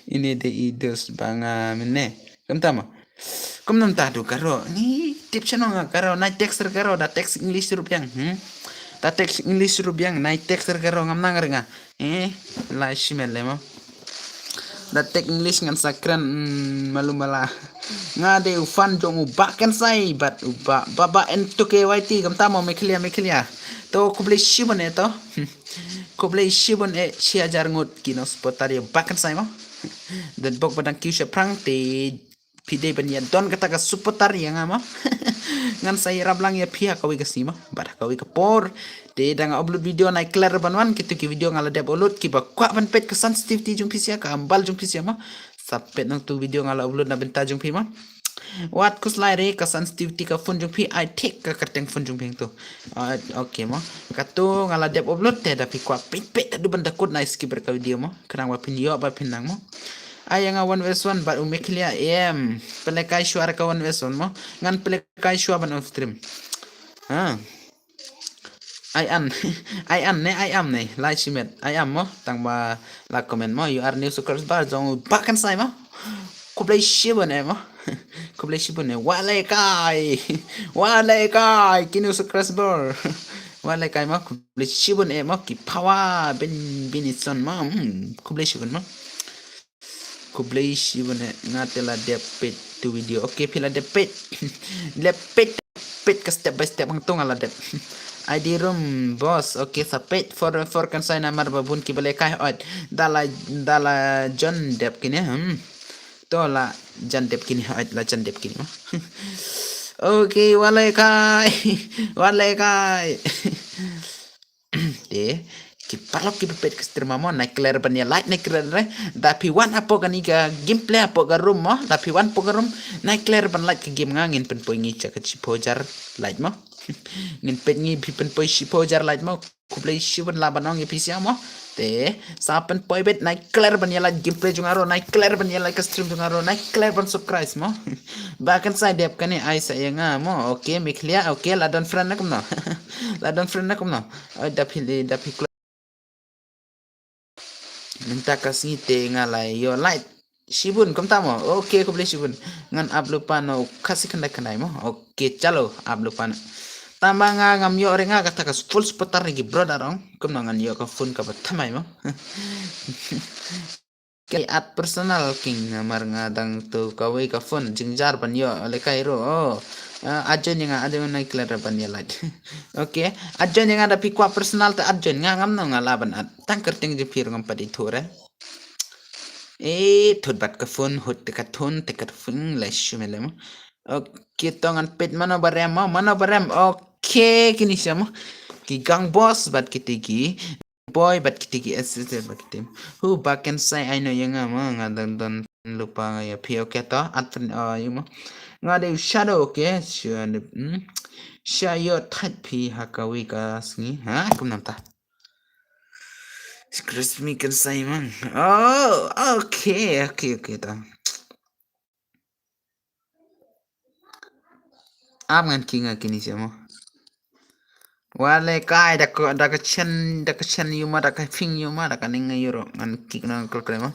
Ini de i dos ba nga mene. Kumta mo. Kumno mynta tu Garo. Ni tip shano nga Garo. Nai text re Garo, da text English ruh biang. Hmm? Da text English ruh biang. Nai text re Garo ngam nang re nga. Eh, la shimet le mo. Da text English ngan sa kren, mm, malu mala. Nga de u fan jong u Bah Kensai bad u Bah, Bah, Bah N two K Y T, kumta mo Meghalaya, Meghalaya. To khublei shibun eh to. Khublei shibun eh shi hajar ngut ki nong supporter ïa Bah Kensai mo. Don bok ba dang kiew sha phrang te phi dei ban ïa don kata ka supporter ïa nga mo. Ngan sa ïarap lang ïa phi ha kawei ka sngi mo. Bad ha kawei ka por. Te da nga upload video nai kler ban wan, kito ki video nga la dep upload, kiba kwah ban peit ka sensitivity jong phi sha, ka hambal jong phi sha mo. Sa peit nangtu video nga la upload na bynta jong phi mo. Wat khuslai re ka sensitivity ka phone jong phi, ai thik ka kyrteng phone jong phi tu. Ah, okay mo. Katu nga la dep upload te da phi kwah peit peit, da du ban da kut nai skip re ka video mo. Khnang ba phin ïoh ba phin nang mo. Ai ïa nga one versus one bad u Meghalaya em. Pynlehkai shuwa re ka one versus one mo. Ngan pynlehkai shuwa ban on stream. Ha. Ai an. Ai an ne, ai am ne. Lai shimet. Ai am mo. Tang ba la comment mo. You are new subscriber jong Bah Kensai mo. Khublei shibun eh mo. Khublei shibun eh. Wa leh kai. Wa leh kai. Ki new subscriber. Wa leh kai mo. Khublei shibun eh mo. Ki power bin bin ison mo. Hmm. Khublei shibun mo. Khublei shibun eh, nga te la dep peit tu video. Okay, phi la dep peit. Dep peit, peit ka step by step hangtu nga la dep. I D room boss, okay, sa peit for for kan sai namar ba bun ki ba leh kai hot. Da la da la jon dep kine, hmm. To la jon dep kine hot, la jon dep kine. Okay, wa leh kai. Wa leh kai. Te Ki paralok kiba peit ka stream mo, nai klet ban ïa like, nai klet re. Da phi wan hapoh kane ka gameplay hapoh ka room mo, da phi wan hapoh ka room, nai klet ban like ka game, nga ngin pynpoi ngi sha ka shiphew hajar like mo. Ngin peit ngi phi pynpoi shiphew hajar like mo. Khublei shibun, lah ban ong ïa phi sha mo. Te sa pynpoi beit, nai klet ban ïa like gameplay jong nga ruh, nai klet ban ïa like ka stream jong nga ruh, nai klet ban subscribe mo. Ba kan sa dep kane ai sa ïa nga mo. Okay, Mikhlia, okay, la don friend na kumno. La don friend na kumno. Ai, da phi, da phi klet. Mynta ka sngi te nga la ïoh like shibun kumta mo. Okay, khublei shibun. Ngan ap lypa na u Khasi khyndai khyndai mo. Okay, chalo, ap lypa na. Tangba nga ngam ïoh re, nga kata ka full supporter na ki brother ong. Kumno ngan ïoh ka phone kaba thymmai mo. Ki add personal king, namar nga dang tu kawei ka phone, jynjar ban ïoh lehkai ruh. Oh. Ah, add join ïa nga, add join, nai klet ban ïa like. Okay, add join ïa nga, da phi kwah personal te add join nga, ngam nang, nga lah ban add. Tang kyrteng jong phi ruh ngam pat ithuh re. Eh, thut bad ka phone, hut te ka thun, te ka phone, la shu mele mo. Okay, to ngan peit mano ba rem mo, mano ba rem. Okay, kine sha mo. Ki gang boss bad kiti ki boy bad kiti ki assistant bad kiti. Hu ba kan sai ai no ïa nga mo, nga dang don lypa nga ïa phi. Okay, to add friend, ah, ïa mo. Nga dei u Shadow, okay. Shadow, hmm. Sha ïoh thait phi ha kawei ka sngi. Ha, kumno mynta? Scratch me kan sai mang. Oh, okay, okay, okay, to. Ap ngan ki nga kine sha mo. Wat lehkai, da ka, da ka chen, da ka chen ïa ma, da ka ping ïa ma, da ka ning ïa ruh ngan ki nang kol kol mo.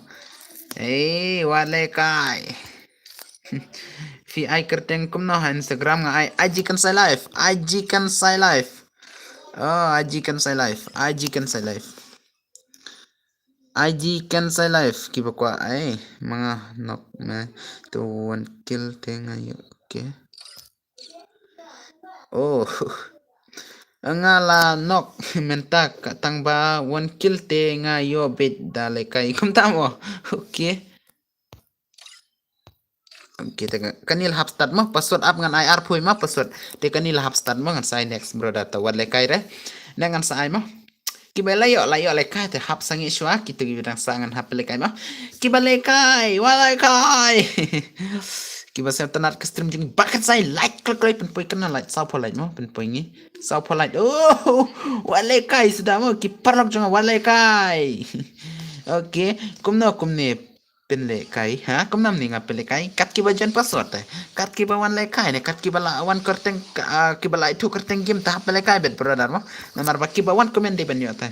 Eh, wat lehkai. Phi ai kyrteng kumno ha Instagram? Nga ai I G Kansai Live, I G Kansai Live. Oh, I G Kansai Live, I G Kansai Live. I G Kansai Live, kiba kwah ai, ma nga nok me to one kill te nga ïoh, okay. Oh. Nga la nok mynta ka tang ba one kill te nga ïoh beit da lehkai kumta mo. Okay. Okay, te ka, kane la hap start mo, password ap ngan ai arphew mo, password. Te kane la hap start mo, ngan sa ai next brother, to wat lehkai re. Ne ngan sa ai mo. Kiba la ïoh, la ïoh lehkai te hap sangeh shuwa, kito kiba dang sah ngan hap lehkai mo. Kiba lehkai, wat lehkai. Kiba sngewtynnat ka stream jong ba kan sa ai like, klik, klik, pynpoi kane like, saw phew like mo, pynpoi ngi. Saw phew like. Oh, wat lehkai suda mo, ki paralok jong wat lehkai. Okay, kumno kumne pynlehkai, ha? Kumno mynne nga pynlehkai? Kat kiba join password te, kat kiba wan lehkai ne kat kiba la wan kyrteng, ah, kiba la ithuh kyrteng game te hap lehkai beit brother mo. Namar ba kiba wan comment dei ban ïoh te.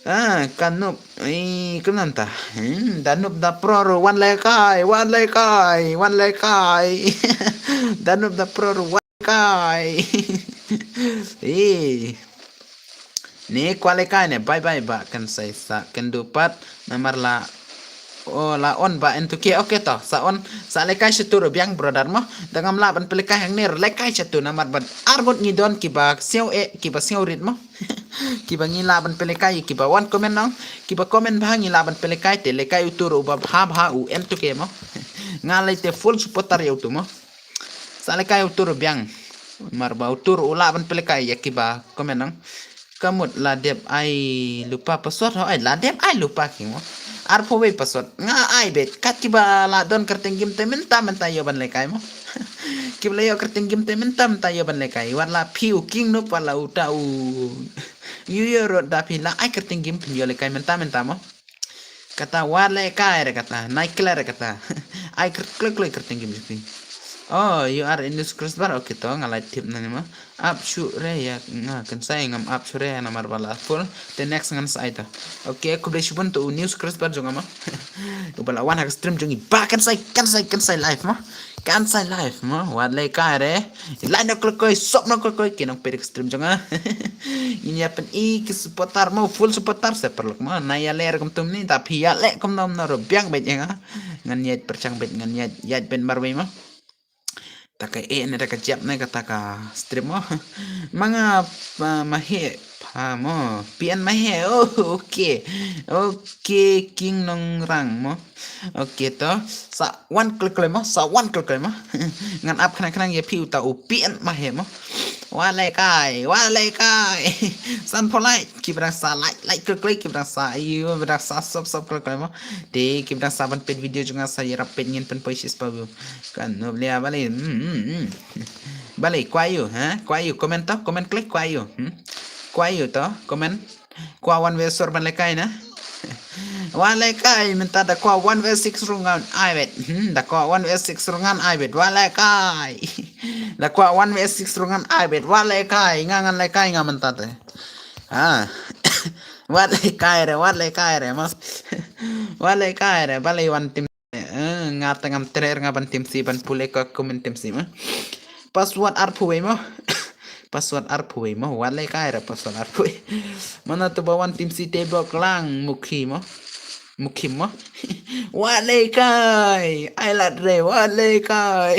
Ah, ka Noob. Ih, kumno mynta? Hmm, da Noob da Pro ruh wan lehkai, wan lehkai, wan lehkai. Da Noob da Pro ruh wan lehkai. Ih. Ni kwah lehkai ne, bye bye ba kan sai sa kan du pat namar la, oh, la on ba en tu ke, okay to, sa on, sa lehkai shatu ruh biang brother mo, da ngam lah ban pynlehkai hangne ruh lehkai shatu namar ba ar ngut ngi don kiba sngew eh, kiba sngew rit mo. Kiba ngi lah ban pynlehkai, kiba wan comment nong, kiba comment bha ngi lah ban pynlehkai te lehkai utu ruh uba bha bha u en tu ke mo. Nga lei te full supporter ïa utu mo. Sa lehkai utu ruh biang. Namar ba utu ruh u lah ban pynlehkai ïa kiba comment nang. Ka mut la dep ai lypa password ho, ai la dep ai lypa ki mo. Arphew wei password. Nga ai beit. Kat kiba la don kyrteng game te mynta mynta ïoh ban lehkai mo. Kiba la ïoh kyrteng game te mynta mynta ïoh ban lehkai. Wat la phi u King Noob, wat la uta u Yu Yu ruh, da phi la ai kyrteng game phin ïoh lehkai mynta mynta mo. Kata wat lehkai re kata, nai klet re kata. Ai klet klet klet kyrteng game jong phi. Oh, you are a new subscriber. Okay to, nga la tip na ma. Ap shuh re ïa nga, kan sa ngam ap shuh re namar ba la full. Te next ngan sa ai to. Okay, khublei shibun to u new subscriber jong nga ma. Uba la wan ha ka stream jong i ba kan sa, kan sa, kan sa live ma. Kan sa live mo, wat lehkai re. Like noh khlem koi, sub noh khlem koi, ki nongpeit ka stream jong nga. Ngin ïa pyni ki supporter mo, full supporter sa paralok mo. Nai ïaleh re kumtum ni, da phi ïaleh kumno kumno ruh biang beit ïa nga. Ngan ïaid pyrshang beit, ngan ïaid, ïaid beit marwei mo. Ta ka eh ne, ta ka jep ne, kata ka stream mo. Ma nga, ma, ma heh. Ah, mo, P N Mahe. Oh, okay. Okay, King Nongrang mo. Okay, to. Sa wan kloi kloi mo, sa wan kloi kloi mo. Ngan ap khnang khnang ïa phi uta u P N Mahe mo. Wat leh kai, wat leh kai. San pho like, ki ba dang sa like, like kloi kloi, ki ba dang sa, ïa ba dang sa sub, sub kloi kloi mo. Te ki ba dang sa ban peit video jong nga sa ïarap peit ngin pynpoi shispah view. Kan nop lia balei. Hmm, hmm, hmm. Balei, kwah ïa u, ha? Kwah ïa u, comment to, comment kloi, kwah ïa u. Hmm? Kwah ïa u to, comment. Kwah one versus six ban leh kai na. Wat leh kai, mynta da kwah one versus six ruh ngan ai bet. Hmm, da kwah one versus six ruh ngan ai bet. Wat leh kai. Da kwah one versus six ruh ngan ai bet. Wat leh kai, nga ngan leh kai nga mynta te. Ha. Wat leh kai re, wat leh kai re, mo. Wat leh kai re, balei wan tim. Eh, nga tang ngam treh nga ban tim sih, ban pule ka comment tim sih mo. Password arphew wei mo. Password arphew wei mo. Wat leh kai re password arphew wei. Mano to ba wan tim sih te bok lang mukhi mo. Mukhim mo. Wat leh kai. Ai lad re, wat leh kai.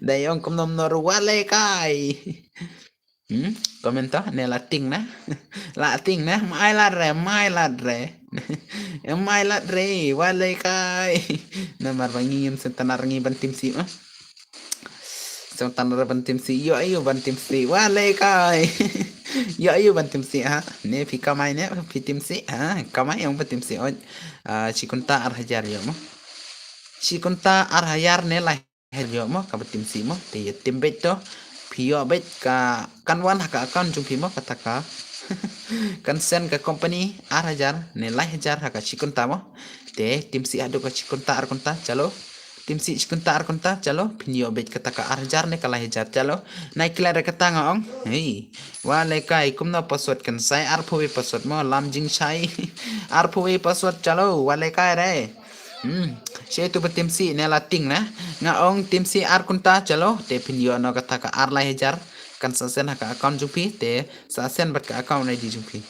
Dei ong kumno mno ruh wat leh kai. Hmm? Comment to, ne la ting na. La ting na, mai lad re, mai lad re. Mai lad re, wat leh kai. Namar ba ngi ngim sngewtynnat ngi ban tim sih mo. Sngewtynnat ban tim sih, ïoh aïu ban tim sih, wat leh kai. Ïoh aïu ban tim sih ha. Ne phi kamai ne, phi tim sih ha. Kamai ong ban tim sih oi. Ah, shi kynta ar hajar ïoh mo. Shi kynta ar hajar ne lai hajar ïoh mo, kaba tim sih mo, te ïa tim beit to. Phi ïoh beit ka kan wan ha ka account jong phi mo, kata ka. Kan send ka company ar hajar ne lai hajar ha ka shi kynta mo. Te tim sih haduh ka shi kynta ar kynta, chalo. Tim sih shi kynta ar kynta, chalo. Phin ïoh beit kata ka ar hajar ne ka lai hajar, chalo. Nai klet re kata nga ong. Hei. Wat leh kai, kumno password kan sai, arphew wei password mo, lam jingshai. Arphew wei password, chalo, wat leh kai re. Hmm, shi tu ba tim sih ne la ting na. Nga ong tim sih ar kynta, chalo, te phin ïoh noh kata ka ar lai hajar. Kan sa send ha ka account jong phi, te sa send bad ka account I D jong phi.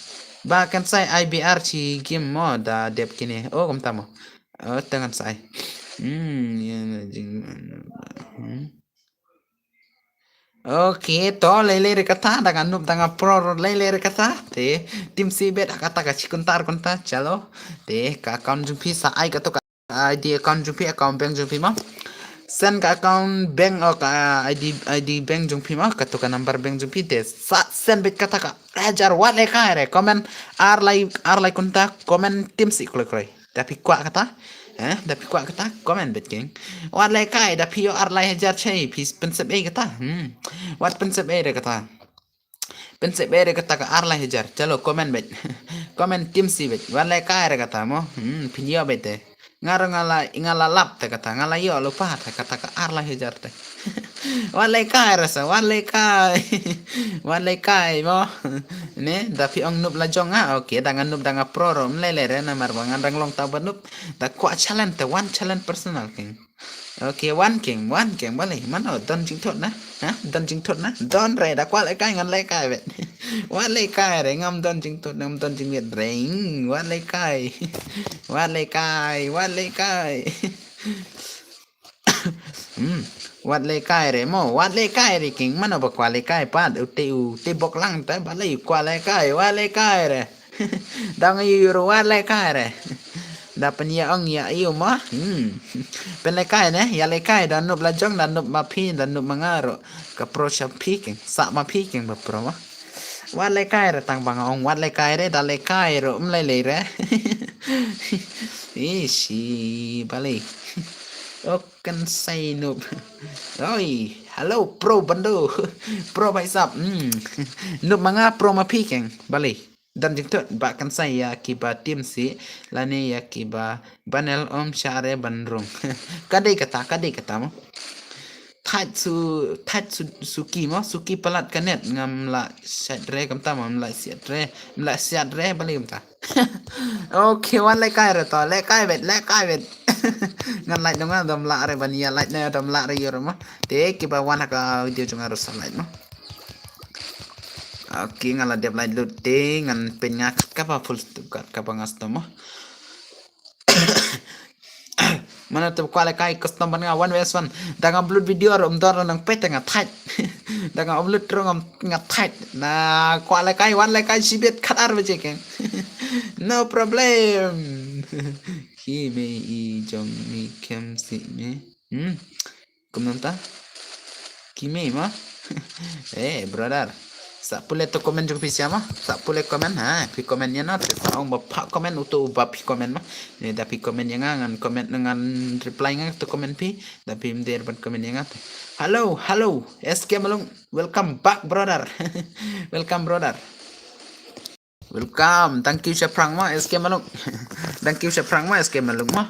Ba kan sai I B R shi game mo da dep kine. Oh, kumta mo. Oh, te ngan sai. Hmm, ïa na jing. Hmm. Okay, to lei lei re kata, da nga nup da nga pro lei lei re kata. Te tim sih beit ha kata ka shi kynta ar kynta, chalo. Te ka account jong phi sa ai kato ka I D account jong phi, account bank jong phi mo. Send ka account bank o ka I D, I D bank jong phi mo, kato ka number bank jong phi, te sa send beit kata ka hajar, wat leh kai re, comment ar lai, ar lai kynta, comment tim sih kloi kloi. Da phi kwah kata, eh, da phi kwah kata, comment beit keng. Wat leh kai, da phi ïoh ar lai hajar shai, phi pynsep ei kata. Hmm. Wat pynsep ei re kata. Pynsep ei re kata ka ar lai hajar. Chalo, comment beit. Comment tim sih beit. Wat leh kai re kata mo. Hmm, phin ïoh beit te. Nga ruh nga la, nga la lap te kata, nga la ïoh lypa te kata ka ar lai hajar te. Wat leh kai re sa, wat leh kai. Wat leh kai mo. Ne, da phi ong nup la jong nga. Okay, da nga nup da nga pro ruh, ym lei lei re namar ba nga dang long ta ba nup. Da kwah challenge te, wan challenge personal keng. Okay, wan keng, wan keng, balei, mano don jingthut na? Ha? Don jingthut na? Don re, da kwah leh kai ngan leh kai beit. Wat leh kai re, ngam don jingthut, ngam don jingwit re. Hmm, wat leh kai. Wat leh kai, wat leh kai. Hmm, wat leh kai re mo, wat leh kai re keng, mano ba kwah leh kai pat, u te u te bok lang te, balei kwah leh kai, wat leh kai re. Da nga ïoh ruh wat leh kai re. Da pynïa ong ïa ïoh mo. Hmm. Pynleh kai ne, ïa leh kai da nup la jong, da nup ma phi, da nup ma nga ruh. Ka pro sha phi keng, sa ma phi keng ba pro mo. Wat leh kai re tang ba nga ong wat leh kai re, da leh kai ruh, ym lei lei re. Ishi, balei. Ok, kan sai nup. Oi, hello pro bando. Pro bhai sahab. Hmm. Nup ma nga pro ma phi keng, balei. Don jingthut, ba kan sai ïa kiba tim sih, lane ïa kiba banel ym shah re ban rung. Ka dei kata, ka dei kata mo. Thait su, thait su, suki mo, suki palat ka net, ngam lah shait re kumta mo, ngam lah shait re, ngam lah shait re, balei kumta. Okay, wat leh kai re to, leh kai beit, leh kai beit. Ngan lait dong nga dam lah re ban ïa lait ne dam lah re ïoh re mo. Te kiba wan ha ka video jong nga ruh sa lait mo. Okay, nga la dep lait lut te, ngan pyn nga kat kaba full stop, kat kaba nga stop mo. Mano te kwah lehkai custom ban nga one vs one. Da nga upload video ruh ym don ruh nang peit te nga thait. Da nga upload ruh ngam nga thait. Na kwah lehkai wan lehkai shibit khatar baje keng. No problem. Ki mei i jong mi kem si me. Hmm. Kumno ta? Ki mei ma? Eh, brother. Sa pule to comment jong phi sia ma? Sa pule comment ha? Phi comment ïa no te sa ong ba pha comment uto uba phi comment ma? Ne da phi comment ïa nga ngan comment ngan reply nga to comment phi. Da phi mder ban comment ïa nga te. Hello, hello. S K Malung. Welcome back, brother. Welcome, brother. Welcome. Thank you shaphrang ma S K Malung. Thank you shaphrang ma S K Malung ma.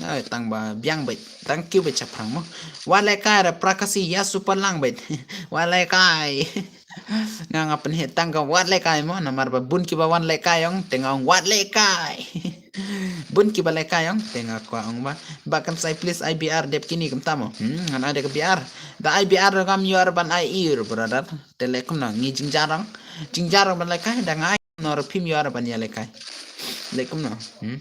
Ai tang ba biang bait. Thank you bait shaphrang ma. Wa lehkai ra prakasi ya super lang bait. Wa lehkai. Nga nga pynheh tang ka wat lehkai mo namar ba bun kiba wan lehkai ong te nga ong wat lehkai. Bun kiba lehkai ong te nga kwah ong ba ba kan sai please I B R dep kini kumta mo. Hmm ngan ai da ka B R. Da I B R ngam yor ban ai ir brother. Te leh kumno ngi jingjarang. Jingjarang ban lehkai da nga ai nor phim yor ban ïa lehkai. Leh kumno. Hmm.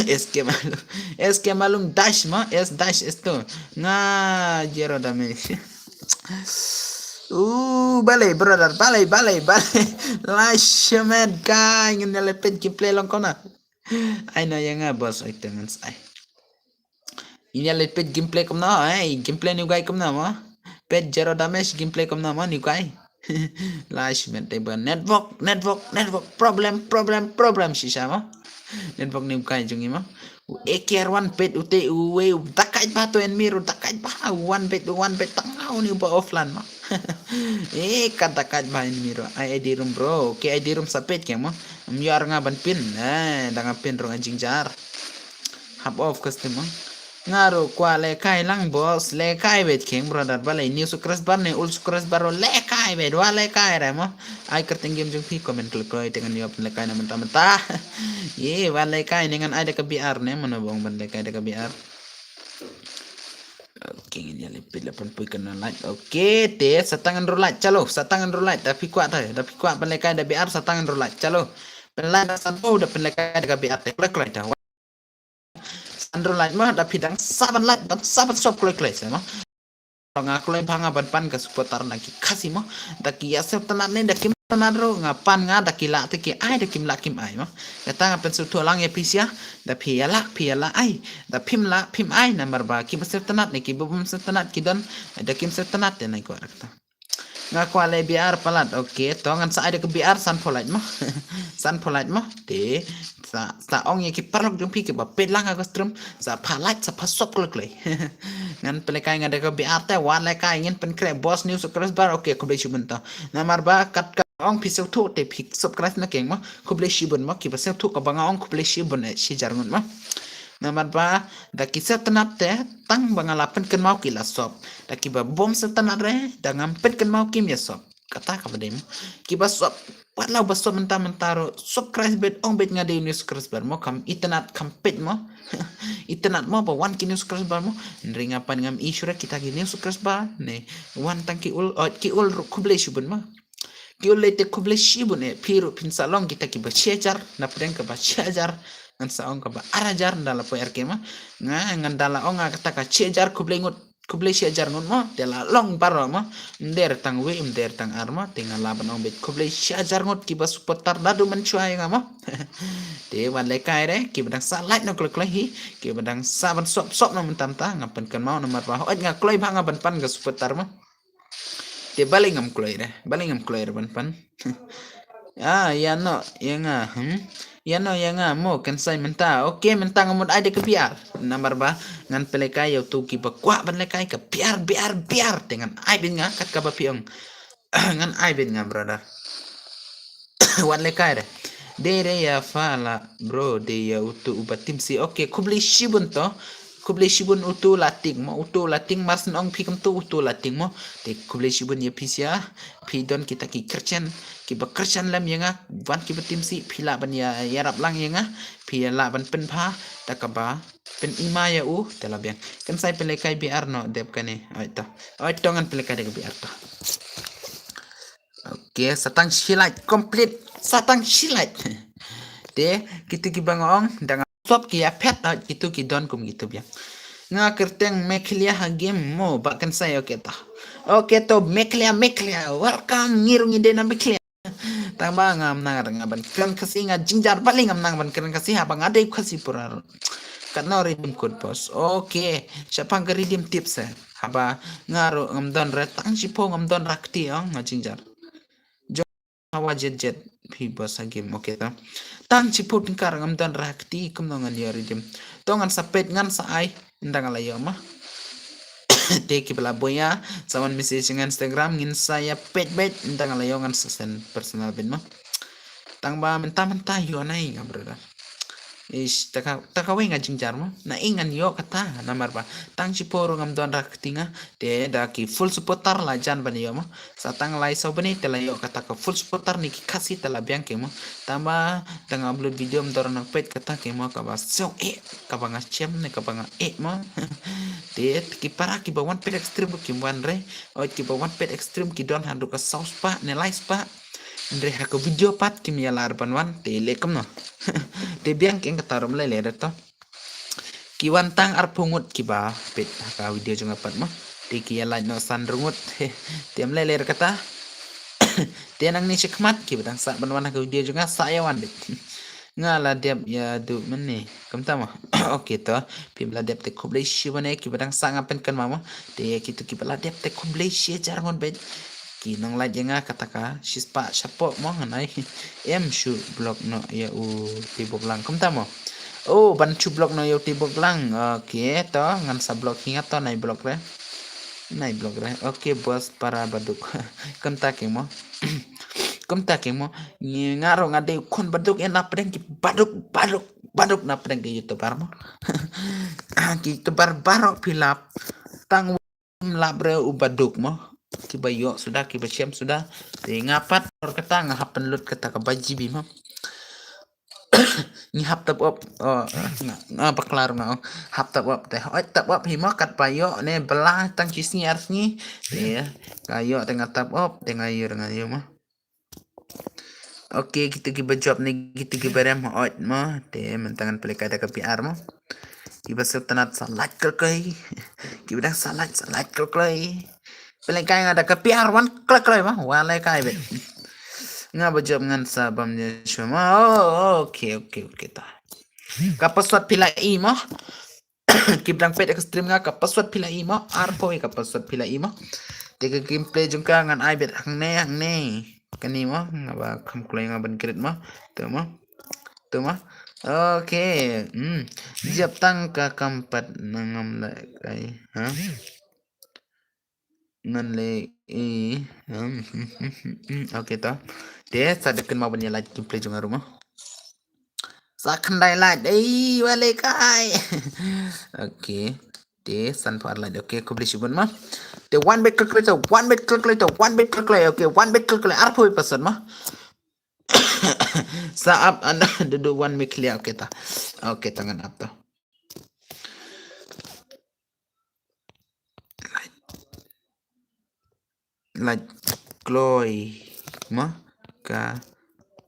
S K Malung. S K Malung dash ma, S dash S tu. Nga zero damage. Uh, balei brother, balei, balei, balei. Lashmet guy ngin ïa leh peit gameplay long kona. Ai no ïa nga boss ai tengan sai. Ïa leh peit gameplay kumno ai, gameplay ni guy kumno ma. Peit zero damage gameplay kumno ma ni guy. Lashmet te ba network network network problem problem problem shisha ma. Network ni kai jong i ma. U A K R one pet u te u we u dakai ba to en mir u dakai ba one bet one bet tang au ni ba offline ma. Eh ka dakai ba en mir ai I D room bro. Ke I D room sa pet ke ma. Myar nga ban pin. Eh da nga pin rong jingjar. Hap off custom ma. Nga ruh kwah lehkai lang boss, lehkai beit kheng brother balei new subscriber ne old subscriber ruh lehkai beit wa lehkai re mo. Ai kyrteng game jong phi comment klik klik te ngan ïoh lehkai na mynta mynta. Ye wa lehkai ne ngan ai da ka B R ne mano bong ban lehkai da ka B R. Okay ngin ïa lipit la pun pui kena like. Okay te sa tangan ro like chalo sa tangan ro like da phi kwah te da phi kwah ban lehkai da B R sa tangan ro like chalo. Ban like sa tangan da phi lehkai da ka B R te klik klik te. Andro lait ma da phi dang saban lait dang saban sop kloi kloi se ma. Nga kloi bha nga ban pan ka supporter na ki Khasi ma. Da ki ïa sep tanat ne da kim tanat ro nga pan nga da ki la te ki ai da kim la kim ai ma. Kata nga pen suthu lang ïa phi sia da phi ïa la phi ïa la ai da phim la phim ai namar ba ki ba sep tanat ne ki ba bum sep tanat ki don da kim sep tanat te nai ko kata. Nga kwah leh B R palat. Okay to ngan sa ai da ka B R san pholait mo. San pholait mo. Te sa sa ong ïa ki paralok jong phi ki ba pet lang ka stream sa phalait sa phasop kloi kloi. Ngan pynlehkai nga da ka B R te wan lehkai ngin pynkhreh boss new subscriber. Okay khublei shibun to. Namar ba kat ka ong phi sngewthuh te phi subscribe na keng mo. Khublei shibun mo ki ba sngewthuh ka ba nga ong khublei shibun eh shi jar ngut mo. Namar ba da ki sep tanat te tang ba nga la pynkynmaw ki la sop. Da ki ba bom sep tanat re da ngam pynkynmaw kim ïa sop. Kata ka ba dei mo. Ki ba sop wat la ba sop mynta mynta ro subscribe bet ong bet nga dei new subscriber mo kam itanat kam pet mo. Itanat mo ba wan ki new subscriber mo. Nri nga pan ngam issue re kita ki new subscriber ne wan tang ki ul ot ki ul ro khublei shibun mo. Ki ul lei te khublei shibun eh phi ruh phin sa long kita ki ba shi hajar na pdeng ka ba shi hajar ngan sa ong ka ba ar hajar nda la poi ar ke ma nga ngan da la ong nga kata ka shi hajar khublei ngut khublei shi hajar ngut mo te la long baroh mo mder tang wi mder tang ar mo te nga la ban ong bet khublei shi hajar ngut ki ba supporter da du man chwa nga mo te wan lehkai re ki ba dang sa like no kloi kloi hi ki ba dang sa ban sop sop no mynta mynta nga pynkynmaw namar ba hooid nga kloi ba nga ban pan ka supporter mo. Te balei ngam kloi re, balei ngam kloi re ban pan. Ah, ïa no, ïa nga, hmm? Ïa no, ïa nga, mo, kan sai mynta. Okay, mynta nga mut ai da ka B R. Namar ba, ngan pynlehkai ïa uto ki ba kwah ban lehkai ka B R, B R, B R. Te ngan ai bin nga, kat ka ba phi ong. Ngan ai bin nga, brother. Wat lehkai re. Dei re ïa pha la bro dei ïa uto uba tim si. Okay, khublei shibun to. Khublei shibun uto la ting mo uto la ting mar syn ong phi kumto uto la ting mo. Te khublei shibun ïa phi sia. Phi don kita ki Christian ki ba Christian lem ïa nga. Wan ki ba tim si phi lah ban ïa ïarap lang ïa nga. Phi lah ban pynbha ta ka ba pyn ima ïa u te la biang. Kan sai pynlehkai B R no dep kane. Oi to. Oi to ngan pynlehkai da ka B R to. Okay, satang shilait complete. Satang shilait. Te, kitu ki bang ong, dang top ki ïa phet, ah, kitu ki don kum kitu biang. Nga kyrteng Meghalaya ha game mo, ba kan sa ïa kita. Okay to, Meghalaya, Meghalaya, welcome, ngi ruh ngi dei na Meghalaya. Tang ba ngam nang, nga ban kren Khasi, nga jynjar bha lei ngam nang ban kren Khasi, haba nga dei Khasi pura. Katno redeem code, boss? Okay, shaphang ka redeem tips, eh. Haba nga ruh ngam don re, tang shiphew ngam don ra kti, ong, nga jynjar. Jong hawa jet jet phi, boss, ha game, okay to. Tang shiphew tyngka ngam don ra kti, kumno ngan ïoh redeem? To ngan sa peit, ngan sa ai, ynda nga la ïoh mo. Te kiba la buh ïa, sa wan message ngan Instagram, ngin sa ïa peit beit, ynda nga la ïoh ngan sa send personal beit mo. Tang ba mynta mynta ïoh nai nga, brother. Ish, ta ka, ta kawei nga jynjar mo. Na ïa ngan ïoh kata, namar ba tang shiphew ruh ngam don ra kti nga. Te da ki full supporter la jan ban ïoh mo. Sa tang lai saw bnai te la ïoh kata ka full supporter ne ki Khasi te la biang ki mo. Tang ba tang upload video ym don nang peit kata ki mo, kaba sngewsih, kaba nga shem ne kaba nga eh mo. Te ki para kiba wan peit extreme ruh kim wan re. Oi, kiba wan peit extreme ki don haduh ka saw spah ne lai spah. Hynrei ha ka video pat kim ïalar ban wan, te leh kumno? Te biang ki, ong, kata ruh ym lei lei re to. Ki wan tang arphew ngut kiba peit ha ka video jong nga pat mo. Te ki ïa like noh san ngut. Te ym lei lei re kata. Te nangne shakhmat kiba dang sah ban wan ha ka video jong nga, sah ïa wan beit. Nga la dep ïa duh mynne. Kumta mo. Okay to. Phi ba la dep te khublei shibun eh, kiba dang sah nga pynkynmaw mo. Te kitu kiba la dep te khublei shi hajar ngut beit. Ki nang like ïa nga kata ka shispah shapoh mo, ngan ai. Em shu block noh ïa u Tibok Lang, kumta mo. Oh, ban shu block noh ïa u Tibok Lang. Okay to, ngan sa block hi nga to, nai block re. Nai block re. Okay, boss, para baduk. Kumta ki mo. Kumta ki mo. Ngi, nga ruh nga dei khun baduk, ïa na pdeng ki baduk, baduk, baduk na pdeng ki YouTuber mo. Ki YouTuber baroh phi lap. Tang lap re u baduk mo. Kiba ïoh suda, kiba shem suda. Te nga pat por kata nga hap pynlut kata kaba G B mo. Ngi hap top up, oh, nga, nga bakla ruh nga, oh, hap top up te. Oi, top up hi mo, katba ïoh ne bla tang ki sngi ar sngi. Te ka ïoh te nga top up, te nga ïoh, nga ïoh mo. Okay, kitu kiba jop ne kitu kiba rem, oi mo. Te mynta ngan pynlehkai da ka P R mo. Kiba sngewtynnat sa like kloi kloi. Kiba dang sa like, sa like kloi kloi. Pynlehkai nga da ka P R, wan kloi kloi mo. Wan lehkai beit. Nga ba jop ngan sa bam ne shuwa mo. Oh, okay, okay, okay ta. Ka password phi la i mo. Kiba dang peit extreme nga, ka password phi la i mo. Arphew ka password phi la i mo. Te ka gameplay jong ka ngan ai beit hangne, hangne. Kane mo, nga ba kham kloi nga ban create mo. Tu mo. Tu mo. Okay. Hmm. Jop tang ka kam pat na ngam lehkai. Ha? Ngan leh i, hmm, okay to. Te sa dep kynmaw ban ïa like gameplay jong nga ruh mo. Sa khyndai like, ei, wa lehkai. Okay. Te sanphew ar like. Okay, khublei shibun mo. Te wan beit kloi kloi to, wan beit kloi kloi to, wan beit kloi kloi. Okay, wan beit kloi kloi. Arphew percent mo. Sa ap ana dudu wan Meghalaya, okay ta. Okay ta, ngan ap to. Like, like kloi ma ka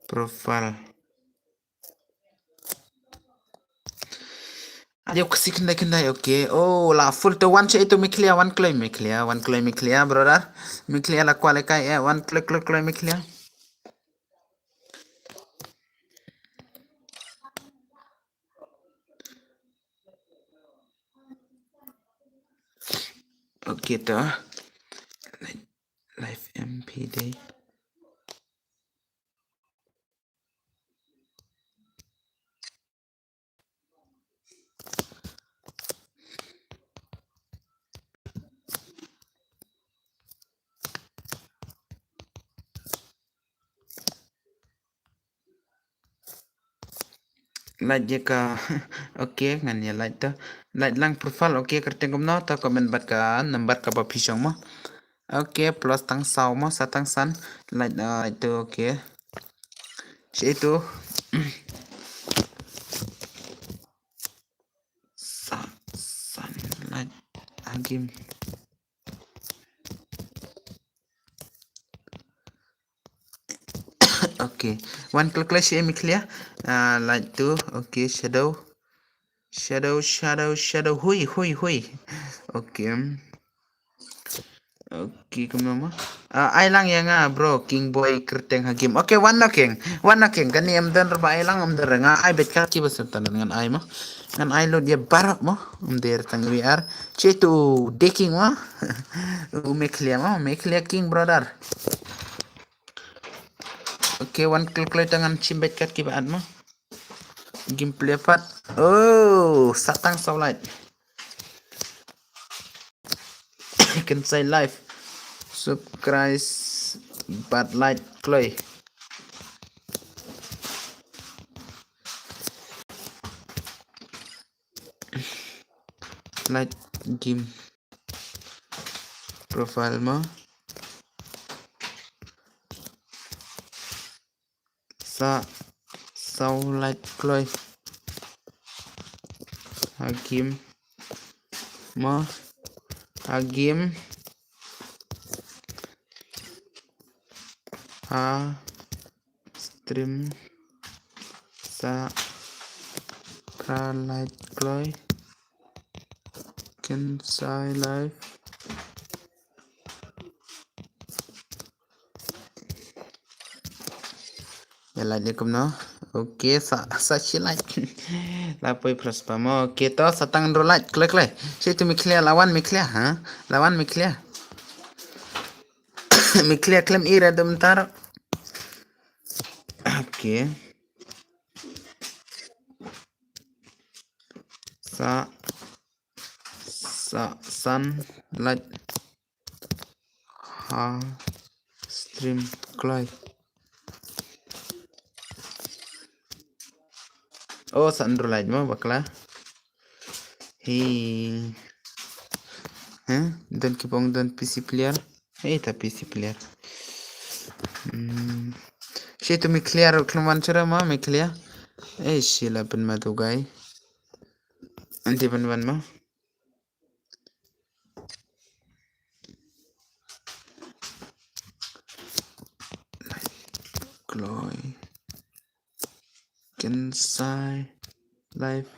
profile. Adio kasi khyndai khyndai, okay. Oh, la full to wan cha itu Meghalaya, wan kloi Meghalaya, wan kloi Meghalaya, brother. Meghalaya la kwah lehkai, eh, wan kloi kloi kloi Meghalaya. Okay to. Live M P day. Like ïa ka. Okay, ngan ïa like to. Like lang profile, okay, kyrteng kumno, to comment bad ka number kaba phi shong mo. Okay, plus tang saw mo, sa tang san. Like, uh, itu, okay. Shi itu. Sa, san, like, agim. Okay. Wan kloi kloi shi Meghalaya. Ah, like tu. Okay, shadow. Shadow, shadow, shadow. Hui, hui, hui. Okay. Okay, kumno mo? Ah, ai lang ïa nga, bro. King Boy Kyrteng ha game. Okay, wan na King. Wan na King. Kane em don ruh ba ai lang, em don ruh, nga ai beit kat ki ba sep tan ngan ai mo. Ngan ai lut ïa baroh mo. Em der tang V R. Chetu Deking mo. U Meklia mo. Meklia King, brother. Okay, wan kloi kloi ta ngan shim beit kat ki ba at mo. Gameplay pat. Oh, satang saw like. Kynsai live. Subscribe bad like kloi. Like game profile mo. Sa, saw like kloi. Ha game mo. Ha game. Ha stream. Sa, pra like kloi. Kynsai live. Ïa like ïa kumno. Okay, sa, sa shi like. La poi pras pa mo. Okay, to satang ro like kloi kloi. Chetu Meklia, la wan Meklia, ha? La wan Meklia. Meklia klem ira dum tar. Okay. Sa, sa, san like. Ha stream kloi. Oh, sa ynru like mo bakla. Hi. Heh, don ki bong don P C player. Hei, ta P C player. Hmm. Chetu Meklia, klem wan chara mo Meklia. Ei, shila pyn ma tu guy. Anti pyn wan mo. Kloi. Kynsai live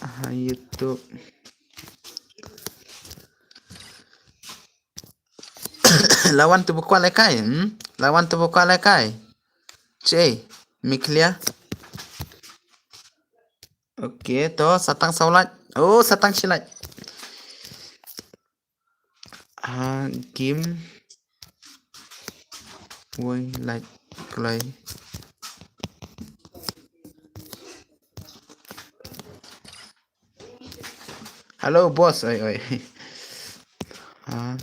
ha YouTube. La wan tu buka lekai, hmm? La wan tu buka lekai. Che, Meklia. Okay, to satang saw like. Oh, satang shi like. Ha game. Woi, like kloi. Hello boss, oi oi. Ha.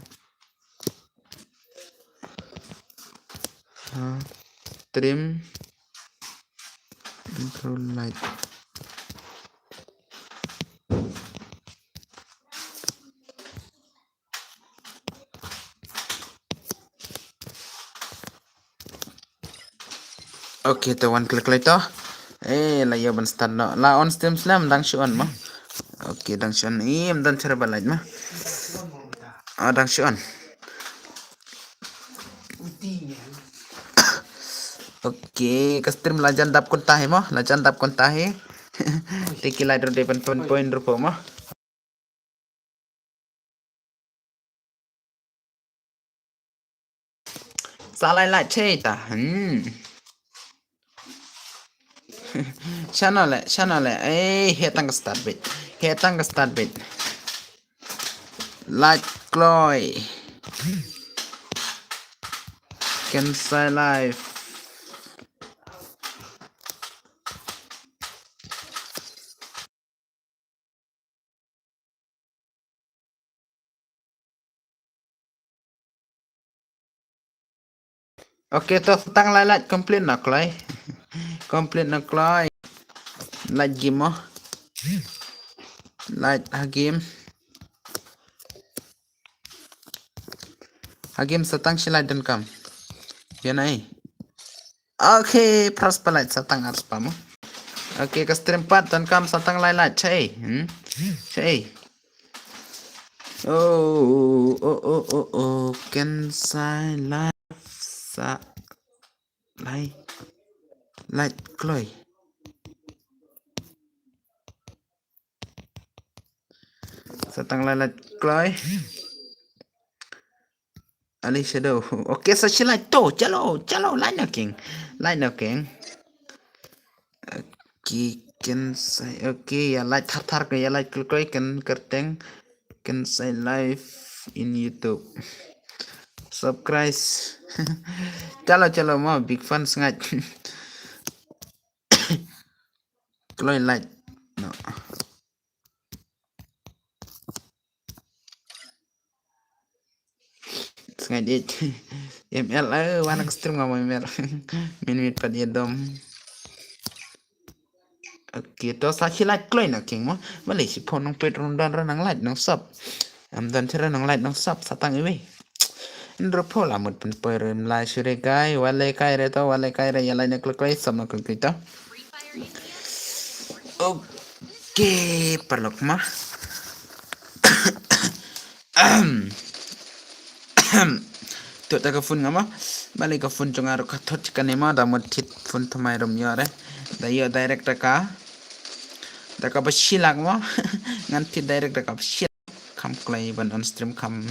Ha stream. Intro like. Okay, to wan click lai to. Eh, la ïa ban start noh. La on stream slam dang shu on mo. Okay, dang shu on. Im dang chara ba light mo. Ah, dang shu on. Okay, ka stream la jan dap kunta hi mo, la jan dap kunta hi. Te ki light ruh dei ban pyn point ruh mo. Sa lai lai che ta. Hmm. Channel le, channel le. Eh, he tang ka start bit. He tang ka start bit. Light kloi. Ken sai live. Okay, to tang lai light complete na kloi. Complete na kloi. Light game mo. Light ha game. Ha game sa tang shi light donkam. Ïa nai. Okay, pras pa light sa tang ar spam. Okay, ka stream pat donkam sa tang lai light chei. Hmm? Chei. Oh, oh, oh, oh, oh, ken sai live sa lai light kloi. Sa tang lai lait kloi. Ali Shadow. Okay, sa shi lait to. Chalo, chalo, lait na king. Lait na king. Okay, ken sa, okay, ïa lait thar thar ke, ïa lait kloi kloi ken kyrteng. Ken sa live in YouTube. Subscribe. Chalo, chalo, ma, big fan sngaid. Kloi lait. No. Sngaid ïeit. M L, eh, wan ka stream nga mo M L. Min mit pat ïa dom. Okay, to sa shi lait kloi na king mo. Balei shi pho nang peit run don ra nang lait nang sub. Am don tira nang lait nang sub sa tang iwi. Ndro pho la mut pynpoi rem la shure kai, wale kai re to, wale kai re ïa lait na kloi kloi, sub na kloi kloi to. Okay, paralok ma. Ahem. Ahem. Tuh ta ka phone nga ma. Balei ka phone jong nga ruh ka thot kane ma, da mut thit phone thymmai rum ïoh re. Da ïoh direct da ka. Da ka ba shi lak ma. Ngan thit direct da ka ba shi lak. Kham kloi ban on stream kham.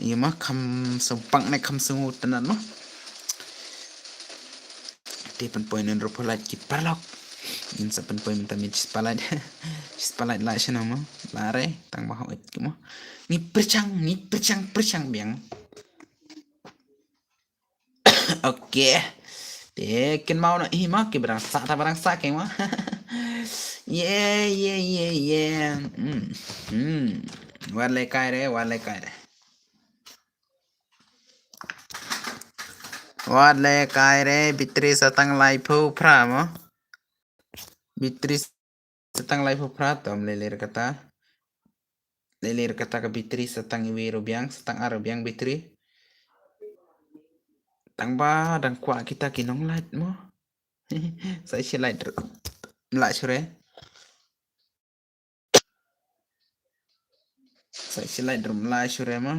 Ïa ma kham sngewbang ne kham sngew tynnat ma. Te pynpoi nun ruh pho lait ki paralok. Ngin sa pynpoi mynta miet shi spah lait. Shi spah lait la shano mo. La re tang ba hoi ki mo. Ngi pyrchang, ngi pyrchang, pyrchang biang. Okay. Te kin mau na hi mo ki barang sa ta barang sa ke mo. Ye, ye, ye, ye. Hmm. Hmm. Wat le kai re, wat le kai re. Wat le kai re, bitri sa tang lai phu phra mo. Bitri sa tang lai phu phra, tom le lir kata. Le lir kata ka bitri sa tang iwi ruh biang, sa tang ar ruh biang bitri. Tang ba dang kwah kita ki nong lait mo. Sa shi lait ruh. Mla shure. Sa shi lait rum la shure ma.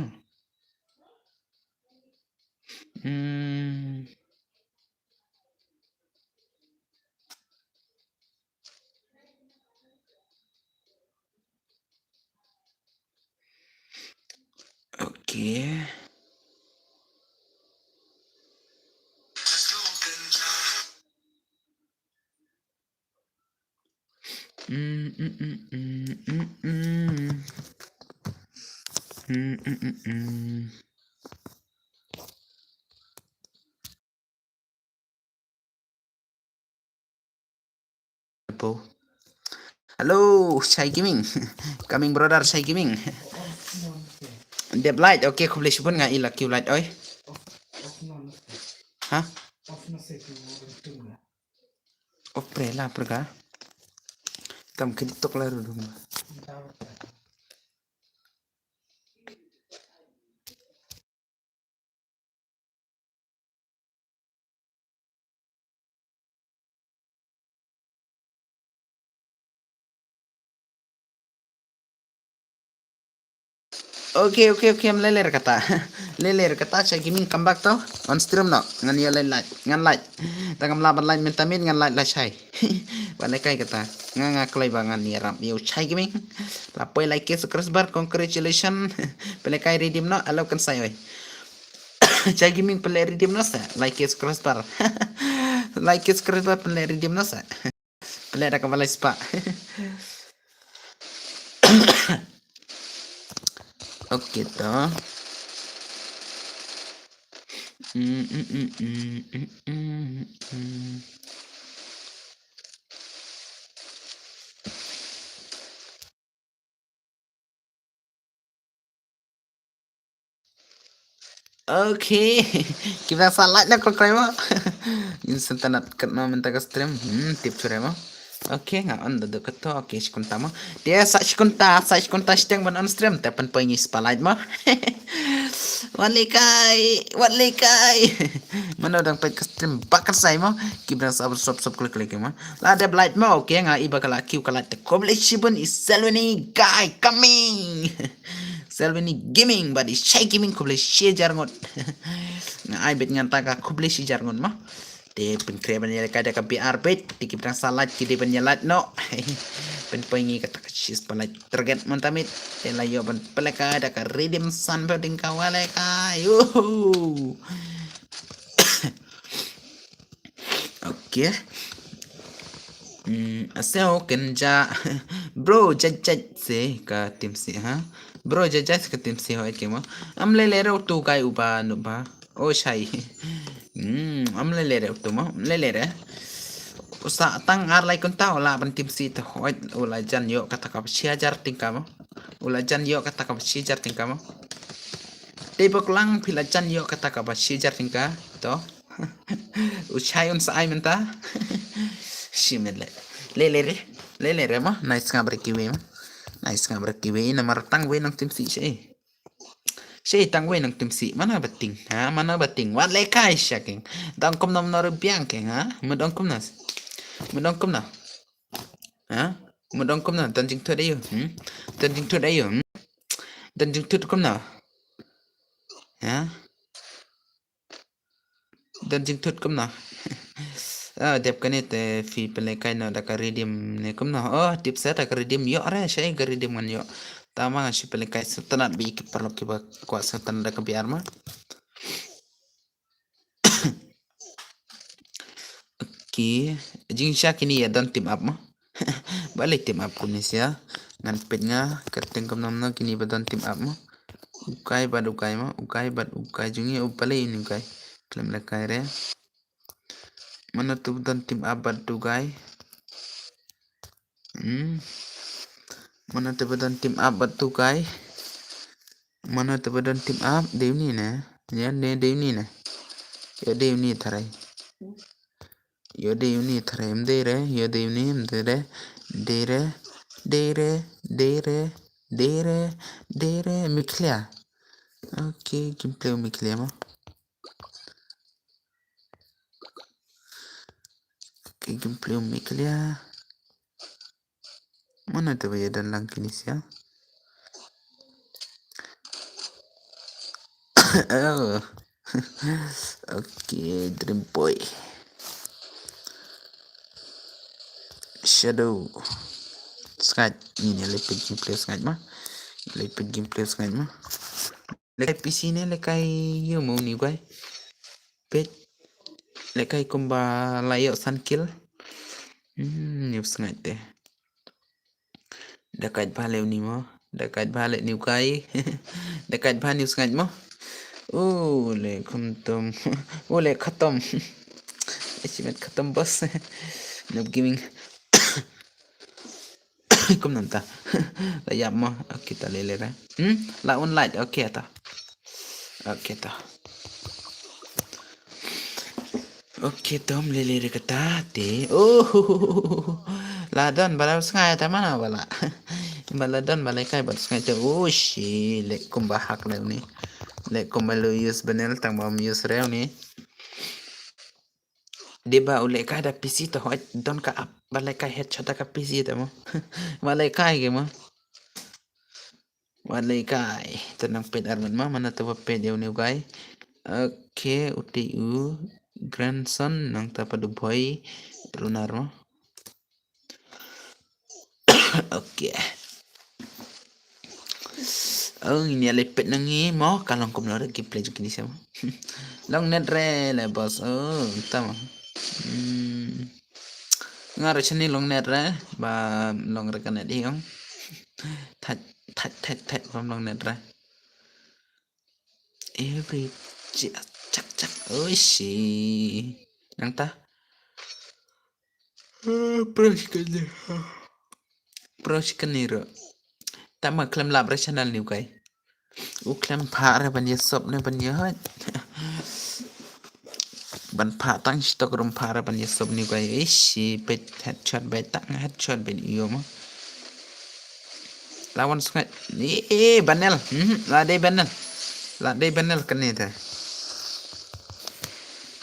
Hmm. Okay. Hello, Shai Gaming. Coming brother, Shai Gaming. Dep light, okay, khublei shibun nga ila kiu light oi. Ha? Off pre la perga. Kam kedi tok la rudung. Okay, okay, okay, am leler kata. Leler kata, Shai Gaming come back to. On stream no, ngan ïa light, ngan light. Tang am lah ban light mynta miet ngan light la Shai. Ba le kai kata. Nga nga kloi ba ngan ïarap ïa u Shai Gaming. La poi like subscriber, congratulations. Pele kai redeem no, alo kan sai oi. Shai Gaming pele redeem no sa, like subscriber. Like subscriber pele redeem no sa. Pele da ka balai spa. Okay to. Mm, mm, mm. Okay. Kita sa light na ko krai mo. Instant tanat kat mo mynta ka stream. Hmm, tip sure mo. Okay, nga on da ka to. Okay, shi kynta mo. Te sa shi kynta, sa shi kynta shiteng ban on stream. Te pynpoi ngi spah light mo. Wat le kai, wat le kai. Mano dang peit ka stream ba kynsai mo. Ki ba dang sa sub sub klik klik mo. La dep light mo. Okay, nga i ba ka la kiu ka light te khublei shibun i Selwini guy coming. Selwini Gaming bad i Shai Gaming khublei shi hajar ngut. Nga ai bet ngan ta ka khublei shi hajar ngut mo. Te pynkhreh ban ïalehkai da ka B R beit, te ki bnai sa lait ki dei ban ïalait noh. Pynpoi ngi kata ka shispah lait target mynta miet. Te la ïoh ban pynlehkai da ka redeem sanphew tyngka, wat lehkai. Yuhu. Okay. Hmm, aseo ken ja. Bro, judge judge se ka team C ha. Bro, judge judge se ka team C ho, okay mo. Am lele rau tu kai uba nuba. Oh, shai. Hmm, am lele rau tu mo, lele re. Usa tang ar lai kunta u la ban team C te hoi, u la jan ïoh kata ka shi hajar tyngka mo. U la jan ïoh kata ka shi hajar tyngka mo. Te bok lang phi la jan ïoh kata ka shi hajar tyngka to. U shai un sa ai mynta. Shi men le. Lele re. Lele re mo. Nice nga break away mo. Nice nga break away namar tang wei nang team C shi. Shi tang wei nang team C, mana bating. Ha, mana bating. Wat lehkai sha keng. Dang kum nam nor biang keng, ha? Mudong kum nas. Mudong kum na. Ha? Mudong kum na. Dan jingthut ayu. Hmm? Dan jingthut ayu. Hmm? Dan jingthut kum na. Ha? Dan jingthut kumno? Ah, dep kane te phi pynlehkai noh da ka redeem ne kumno? Oh, tip sa da ka redeem ïoh re, shai ka redeem ngan ïoh. Tama nga shu pynlehkai sngewtynnat bad ki paralok kiba kwah sngewtynnat da ka B R ma. Okay, jingshisha kine ïa don team up ma. Balei team up kumne sha? Ngan peit nga kyrteng kumno kumno kine ba don team up mo. Ukai bad ukai mo, ukai bad ukai jong ngi u balei ini ukai. Khlem lehkai re. Mano te ba don team up bad ukai? Hmm. Mano te ba don team up bad ukai? Mano te ba don team up? Dei uni ne? Ïa ne dei uni ne? Ïa dei uni tharai. Ïa dei uni tharai, em dei re, ïa dei uni, em dei re, dei re, dei re, dei re, dei re, dei re, Mikhlia. Okay, gameplay Mikhlia mo. Okay, gameplay Mikhlia. Mano te ba ïa don lang kine sha? Oh. Okay, Dream Boy. Shadow. Sngaid, ngin ïa leit peit gameplay sngaid ma. Leit peit gameplay sngaid ma. Lehkai P C ne lehkai ïa mo ni guai. Peit. Lehkai kumba la ïoh san kill. Hmm, ni sngaid te. Da kait bha le uni mo. Da kait bha le ni ukai. Da kait bha ni sngaid mo. Oh, le khatom. Oh, le khatom. Achievement khatom boss. Noob Gaming. Kumno ta? La ïap mo. Okay ta le le re. Hmm? La un light. Okay ta. Okay ta. Okay, tom lili re kata te. Oh, la don ba la sngai ta mana ba la. Ba la don ba la kai ba sngai te. Oh, shi le kumba hak le uni. Le kumba lu use banel tang ba use re uni. Deba u le kai da P C to hoi don ka ap ba le kai headshot da ka P C te mo. Ba le kai ke mo. Wat lehkai. Te nang peit ar ngut ma, mano te ba peit ïa une u guy. Okay, u te u grandson nangta pat u boy runar ma. Okay. Oh, ngin ïa leit peit nang ngi mo, ka long kumno re gameplay jong kine sha mo. Long net re le boss. Oh, ta mo. Hmm. Nga ruh shane long net re, ba long re ka net hi ong. Thait, thait, thait, thait, bym long net re. Every chak, chak, chak. Oi shi. Nangta. Pro shi kane. Pro shi kane ruh. Tama khlem lap re channel ni u guy. U khlem phah re ban ïa sop ne ban ïa hoi. Ban phah tang shitok rum phah re ban ïa sop ni u guy. Ish, peit headshot beit tang headshot beit ïa mo. La wan sngai. Eh, eh, banel. Mhm, la dei banel. La dei banel kane te.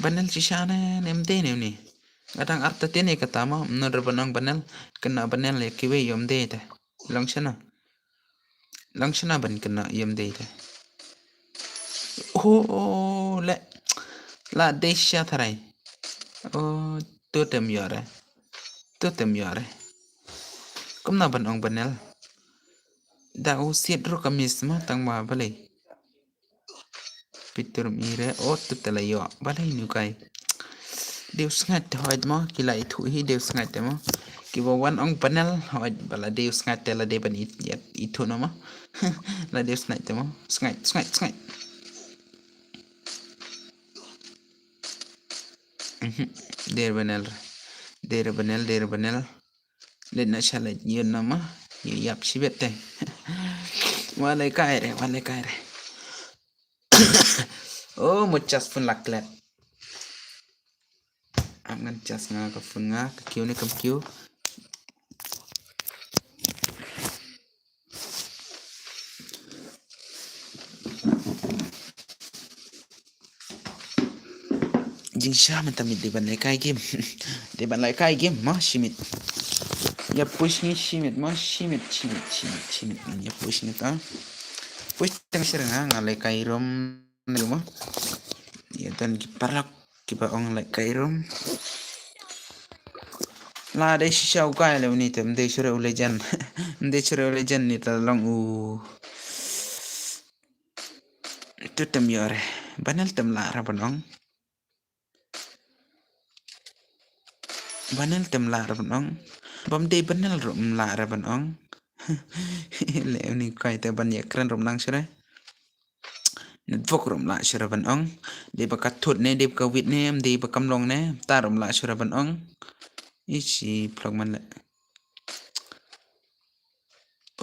Banel shisha ne, ne em dei ne uni. Nga dang artatien ïa kata mo, mano re ban ong banel, kane banel ïa kiwei ym dei te. Long shano. Long shano ban kane ym dei te. Oh, oh, le. La dei sha tharai. Oh, to tem ïoh re. To tem ïoh re. Kumno ban ong banel. Da u siat ruh ka miss ma tang ma balei. Pitur mire, oh, tu tela ïoh. Balei nu kai. Deu sngat te hoi mo, ki la ithuh hi deu sngat te mo. Ki ba wan ong banel hoi bala deu sngat te la dei ban it, it, ithuh no mo. La deu sngat te mo. Sngat, sngat, sngat. Mhm. Der banel. Der banel, der banel. Let na sha let yun na ma. Yu yap shibet te. Wale kai re, wale kai re. Oh, mo chas phone la klet. Am ngan chas nga ka phone nga, ka kiew ne kam kiew. Jingsha mynta miet dei ban lehkai game. Dei ban lehkai game mo shi miet. Ïa push ngi shi miet mo shi miet, shi miet, shi miet, shi miet. Ïa push ngi ta. Push tang shi nga nga lehkai rom ni mo. Ïa don ki paralok kiba ong lehkai rom. La dei shisha u guy le uni te ym dei shuh re u legend. Ym dei shuh re u legend ni ta long u. Tu tem ïoh re. Banel tem lah ra ban ong. Banel tem lah ra ban ong. Bam dei banel ruh ym lah ra ban ong. Le uni kai te ban ïa kren ruh ym nang shuh re. Network ruh ym lah shuh re ban ong. Dei ba ka thut ne, dei ba ka wit ne, dei ba kam long ne, ta ruh ym lah shuh re ban ong. Ishi phlok man le.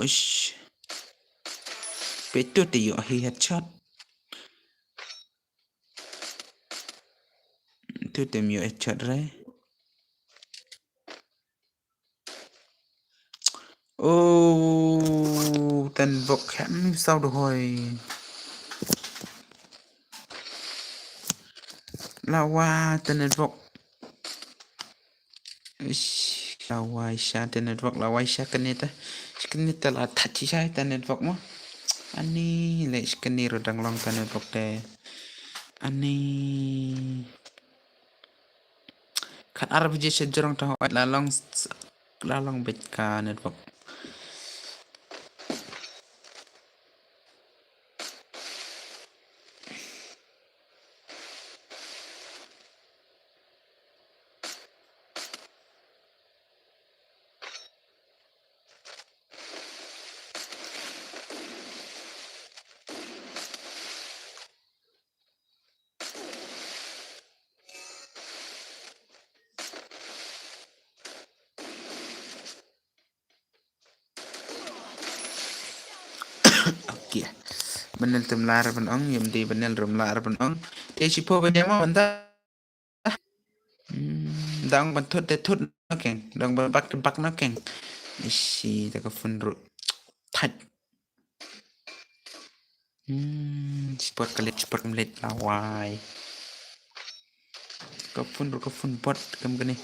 Uish. Pe tu te ïoh hi headshot. Tu tem ïoh headshot re. Oh, ten bok hem sau du hoi. Lawa ten bok. Ish, lawa isha ten bok, lawa isha kane ta. Kane ta la thachi shai ten bok mo. Ani le kane ro dang long ten bok te. Ani. Khat ar baje sha jrong ta hoi la long s-, la long beit ka network. Okay. Banel tem lar ban ong, ym dei banel rum lar ban ong. Te shi po ban ïa mo ban ta. Hmm, dang ban thut te thut no keng, dang ban bak te bak no keng. Ishi ta ka phone ruh. Thait. Hmm, sport ka let, sport ka let lawai. Ka phone ruh ka phone bot kam kane.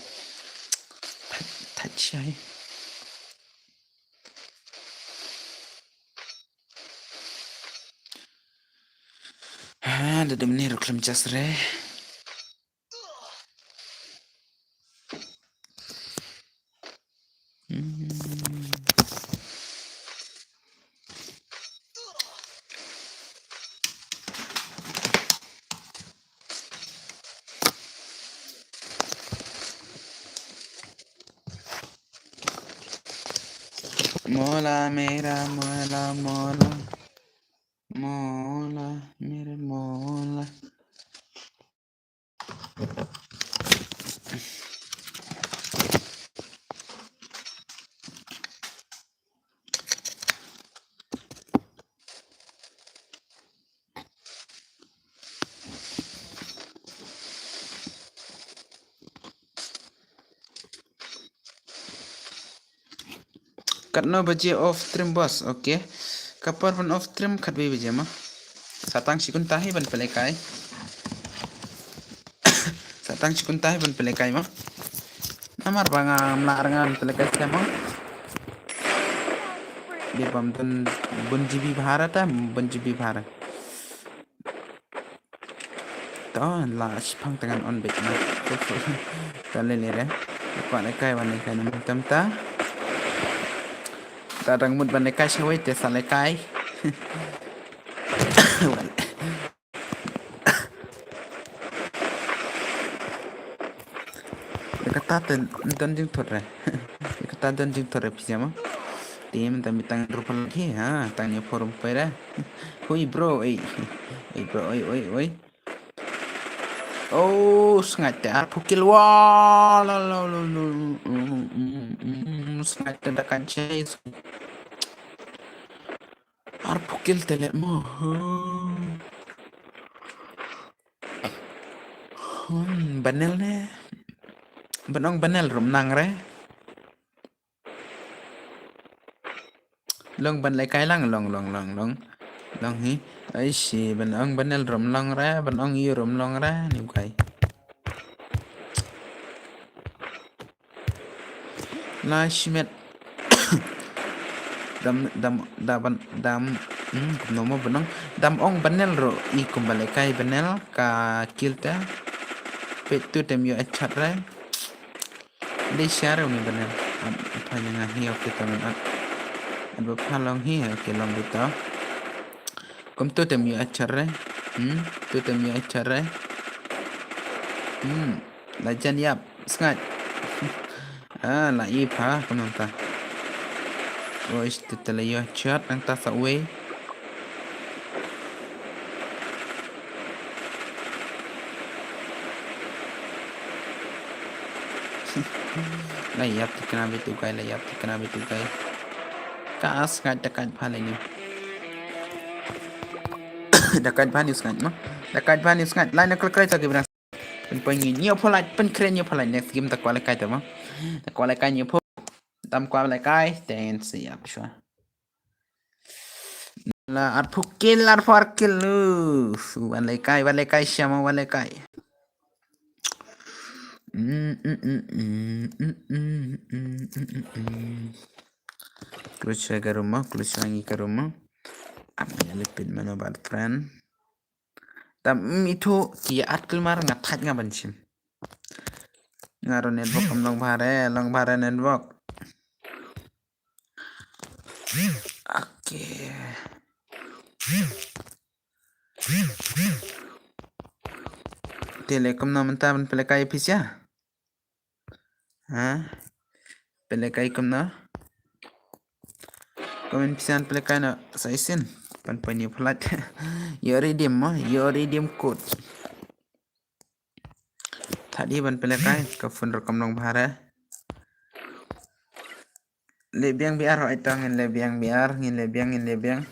Thait, thait shai. Ha, da dum ni ruh khlem jas re. Hmm. Mola mera, mola, mola. Mola, mere mola. Katno baje off stream, boss? Okay. Ka por ban off stream khatwei baje ma. Sa tang shi kynta hi ban pynlehkai. Sa tang shi kynta hi ban pynlehkai ma. Namar ba ngam lah re ngan pynlehkai sha ma. Dei bam don bun G B bha re ta, bun G B bha re. Ta Oh, la shipang tangan on bit na. Tale le re. Kwah lehkai wan lehkai na mynta mynta. Ta dang mut ban lehkai shawei te sa lehkai. Kata te don jingthot re. Kata don jingthot re pisa ma. Tim tang bitang rupa lagi ha, tang ni forum pera. Hui bro, oi. Oi bro, oi, oi, oi. Oh, sngaid te arphew kill wa. La la la la. Sngaid te da kan chase. Arphew kill te le mo. Hmm, banel ne. Ban ong banel rum nang re. Long ban lehkai lang long long long long. Long hi. Ai shi ban ong banel rum long re, ban ong yu rum long re, ni kai. La shimet. Dam dam da ban dam. Hmm, kumno mo ban ong. Dam ong banel ro i kum ba lehkai banel ka kill te. Pet tu tem yu achat re. Dei share uni banel. At pha ïa nga hi, okay, ta ban at. At ba pha long hi, okay, long bita. Kum tu tem ïa achar re. Hmm, tu tem ïa achar re. Hmm, la jan ïap, sngaid. Ah, la i pha, kum nang ta. Oh, ish, tu te la ïa chat, nang ta sa wei. La ïap thikna bitu kai, la ïap thikna bitu kai. Ka as ngat da kai pha le ni. Da kai pha ni sngat ma. Da kai pha ni sngat. Lai na kle kre ta ki bra. Pyn pyn ni ni pho lai, pyn kre ni pho lai, next game ta kwala kai ta ma. Ta kwala kai ni pho. Tam kwala kai, ten si ap shwa. La arphew kill, arphew kill. Uh, wan le kai, wan le kai, shama wan le kai. Mm, mm, mm, mm, mm, mm, mm, mm, mm, mm. Klus ka rumah, klus ngi ka rumah. Am ya lipit mano bad friend. Tam, mm, itu ki at kelmar nga thait nga ban shim. Nga ro network kam long bhare, long bhare network. Okay. Te le kumno mynta ban pynlehkai pisa? Ha? Pynlehkai kumno? Comment pisa pynlehkai na sa isin. Pan pan ïa pynlait. Ïa redeem mo, ïa redeem code. Thait hi ban pynlehkai, ka phone ruh kam long bhare. Le biang biar hoi tong, ngin le biang biar, ngin le biang, ngin le biang.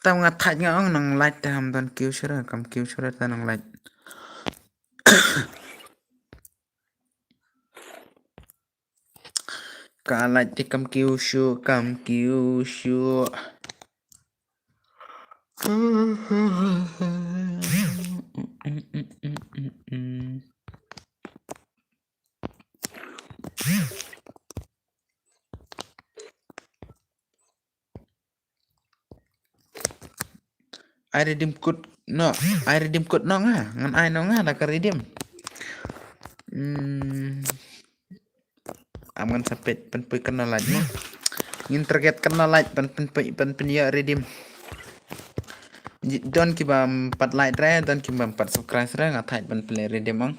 Tam nga thait nga ong nang lait te ham don kiew shuh re, kam kiew shuh re ta nang lait. Ka lait te kam kiew shuh, kam kiew shuh. Ai redeem code noh, ai redeem code noh nga, ngan ai noh nga da ka redeem. Hmm. Am ngan sa peit pynpoi kane lait mo. Ngin target kane lait pyn pynpoi pyn pyn ïa redeem. Ji-, don ki bym pat like re, don ki bym pat subscribe re, nga thait ban pynleh redeem ong.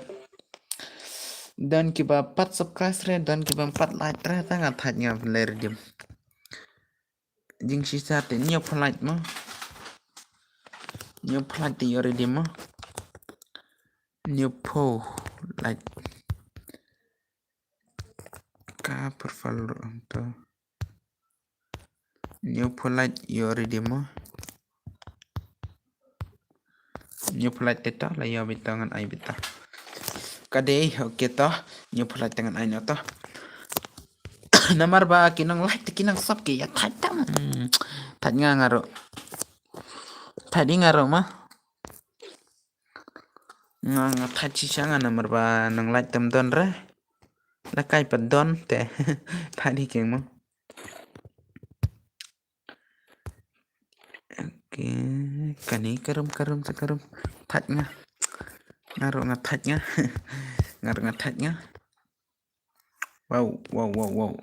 Don ki bym pat subscribe re, don ki bym pat like re, ta nga thait nga pynleh redeem. Jingshisha te ñiew pho lait mo. Ñiew pho lait te ïoh redeem mo. Ñiew pho lait. Ka profile ruh to. Ñiew pho lait ïoh redeem mo. Ñiew pho lait te to, la ïoh beit to ngan ai beit to. Ka dei, okay to. Ñiew pho lait te ngan ai noh to. Namar ba ki nang like te ki nang sub ki ïa thait tam. Hmm. Thait nga nga ruh. Thait i nga ruh ma. Nga nga thait shisha nga namar ba nang like tam don re. La kai pat don te. Thait i keng mo. Okay, kane ka rum, ka rum, sa ka rum. Thait nga. Nga ruh nga thait nga. Nga ruh nga thait nga. Wow, wow, wow, wow.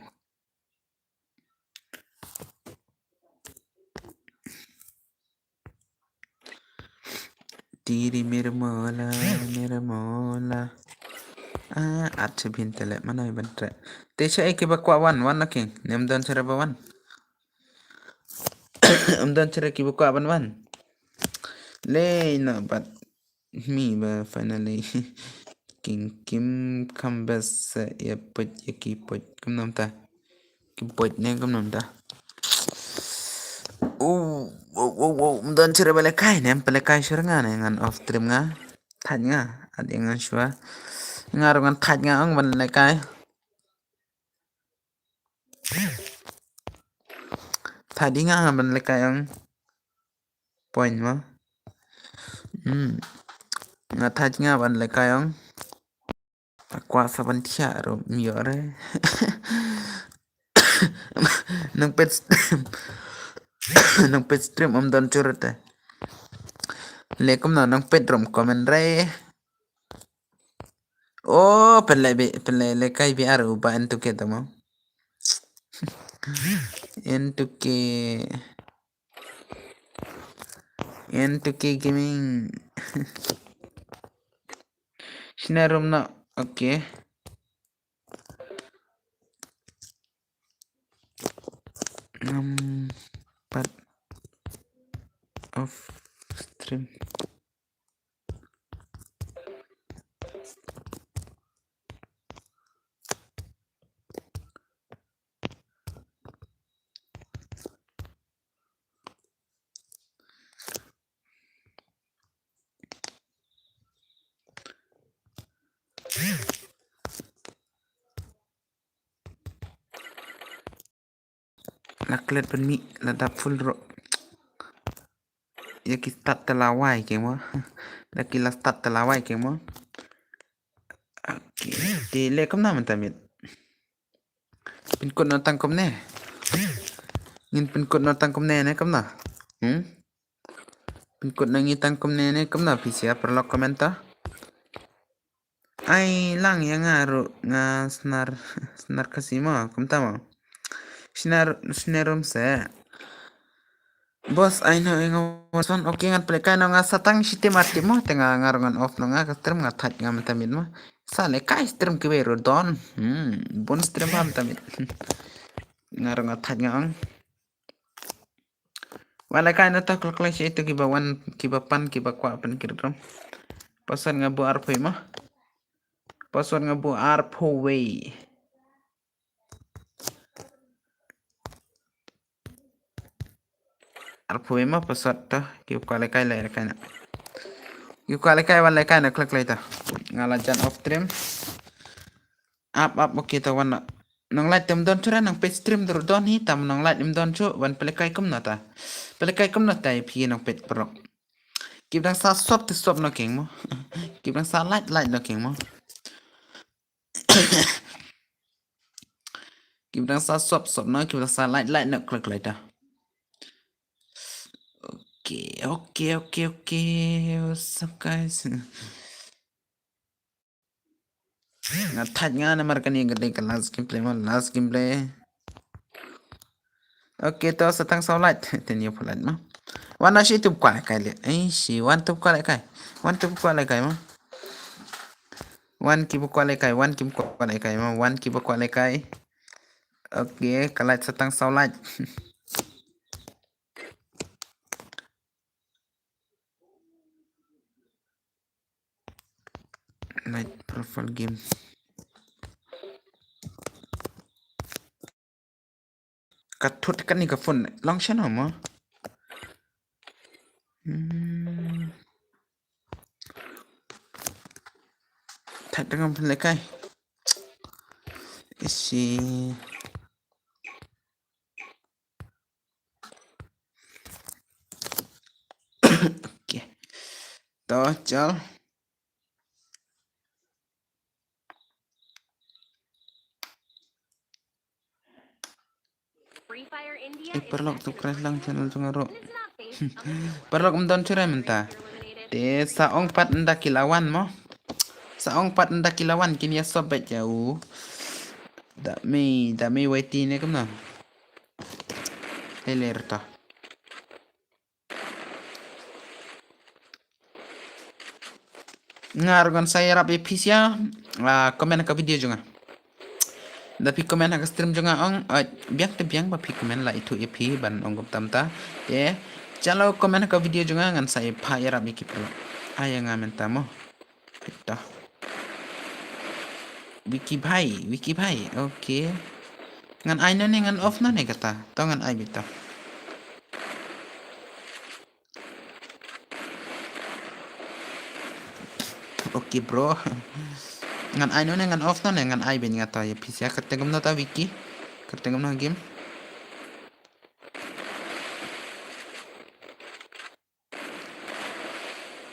Tiri mere mola, mere mola. Ah, at se bhin tele, mana ban tre. Te cha e ki ba kwah wan, wan na king. Nem don chara ba wan. Em don chara ki ba kwah ban wan. Le na bat. Mi ba finally. King kim kam bas sa ya put ya ki put. Kam nam ta. Ki put ne kam nam ta. Oh, wow, wow, wow. Em don chara ba le kai ne, em pele kai shur nga ne, ngan off stream nga. Thaj nga, at yang ngan shua. Nga ruh ngan thaj nga ong ban le kai. Thadi nga ban lekai ong. Point mo. Hmm. Nga thadi nga ban lekai ong. Akwa sa ban thiah ro myo re. Nang pet stream. Nang pet stream om don churut eh. Lekum na nang pet rom comment re. Oh, pele bi, pele lekai bi ar uba en tu ke tamo. En tu ke. En tu ke gaming. Sina room na. Okay. Nam part of stream. La klet ban mih, la dap full ro. Ya ki start ta la wai ke mo. Da ki la start ta la wai ke mo. Okay, te le kam na mynta mit. Pynkut na tang kumne. Ngin pynkut na tang kumne ne kam na. Hmm? Pynkut na ngi tang kumne ne kam na P C A paralok comment ta. Ai lang ya nga ruh nga snar snar Khasi mo kumta mo. Snar snar rum se. Boss, ai no nga wan son. Okay, ngan pele kai no nga satang shi tim ar tim mo te nga nga ruh ngan off no nga ka stream nga thaj nga mynta mit mo. Sa le kai stream ki wei ruh don. Hmm, bun stream ba mynta mit. Nga ruh nga thaj nga ong. Wan lekai na ta klok klok shi tu kiba wan kiba pan kiba kwah pan ki rum. Password nga bu arphew ma. Password nga bu arphew wei. Arphew wei ma password ta kiba kwah lekai lekai na. Kiba kwah lekai wan lekai na klok klok ta. Nga la jan off stream. Ap ap okay ta wan na. Nong light tem don chura nong pet stream dur don hi tam nong light em don chu wan pele kai kum na ta. Pele kai kum na ta phi nong pet prok. Kib dang sa sop te sop no keng mo. Kib dang sa light light no keng mo. Kib dang sa sop sop no kib dang sa light light no click light ta. Okay, okay, okay, okay. What's up guys? Nga thaj nga namar kani ka dei ka last gameplay ma last gameplay. Okay to satang saw light. Ten yo light ma. Wan na shi tup kwale kai le. Ai shi wan tup kwale kai. Wan tup kwale kai ma. Wan kibu kwale kai wan kibu kwale kai ma wan kibu kwale kai. Okay ka light satang saw light. Night profile game. Ka thut kani ka phone long sha no mo. Hmm. Thak tengam phone lekai. Isi. Okay. To chal. Eh, paralok subscribe lang channel jong nga ruh. Paralok em don chura mynta. Te sa ong pat nda ki la wan mo. Sa ong pat nda ki la wan kin ïa sop beit ïa u. Da me, da me wei ti ne kumno. Te ler ta. Nga ruh ngan sa ïarap ïa phi sha, ah, comment ha ka video jong nga. Da phi comment ha ka stream jong nga ong, ah, biang te biang ba phi comment la ithuh ïa phi ban ong kumta mynta. Te, jalo comment ha ka video jong nga ngan sa ïa pha ïarap ïa ki paralok. Ai ïa nga mynta mo. Kata. Wiki bhai, Wiki bhai. Okay. Ngan ai no ne ngan off no ne kata. To ngan ai beit to. Okay bro. Ngan ai no ne ngan off no ne ngan ai beit nga to ïa phi sha kyrteng kumno ta Wiki. Kyrteng kumno game.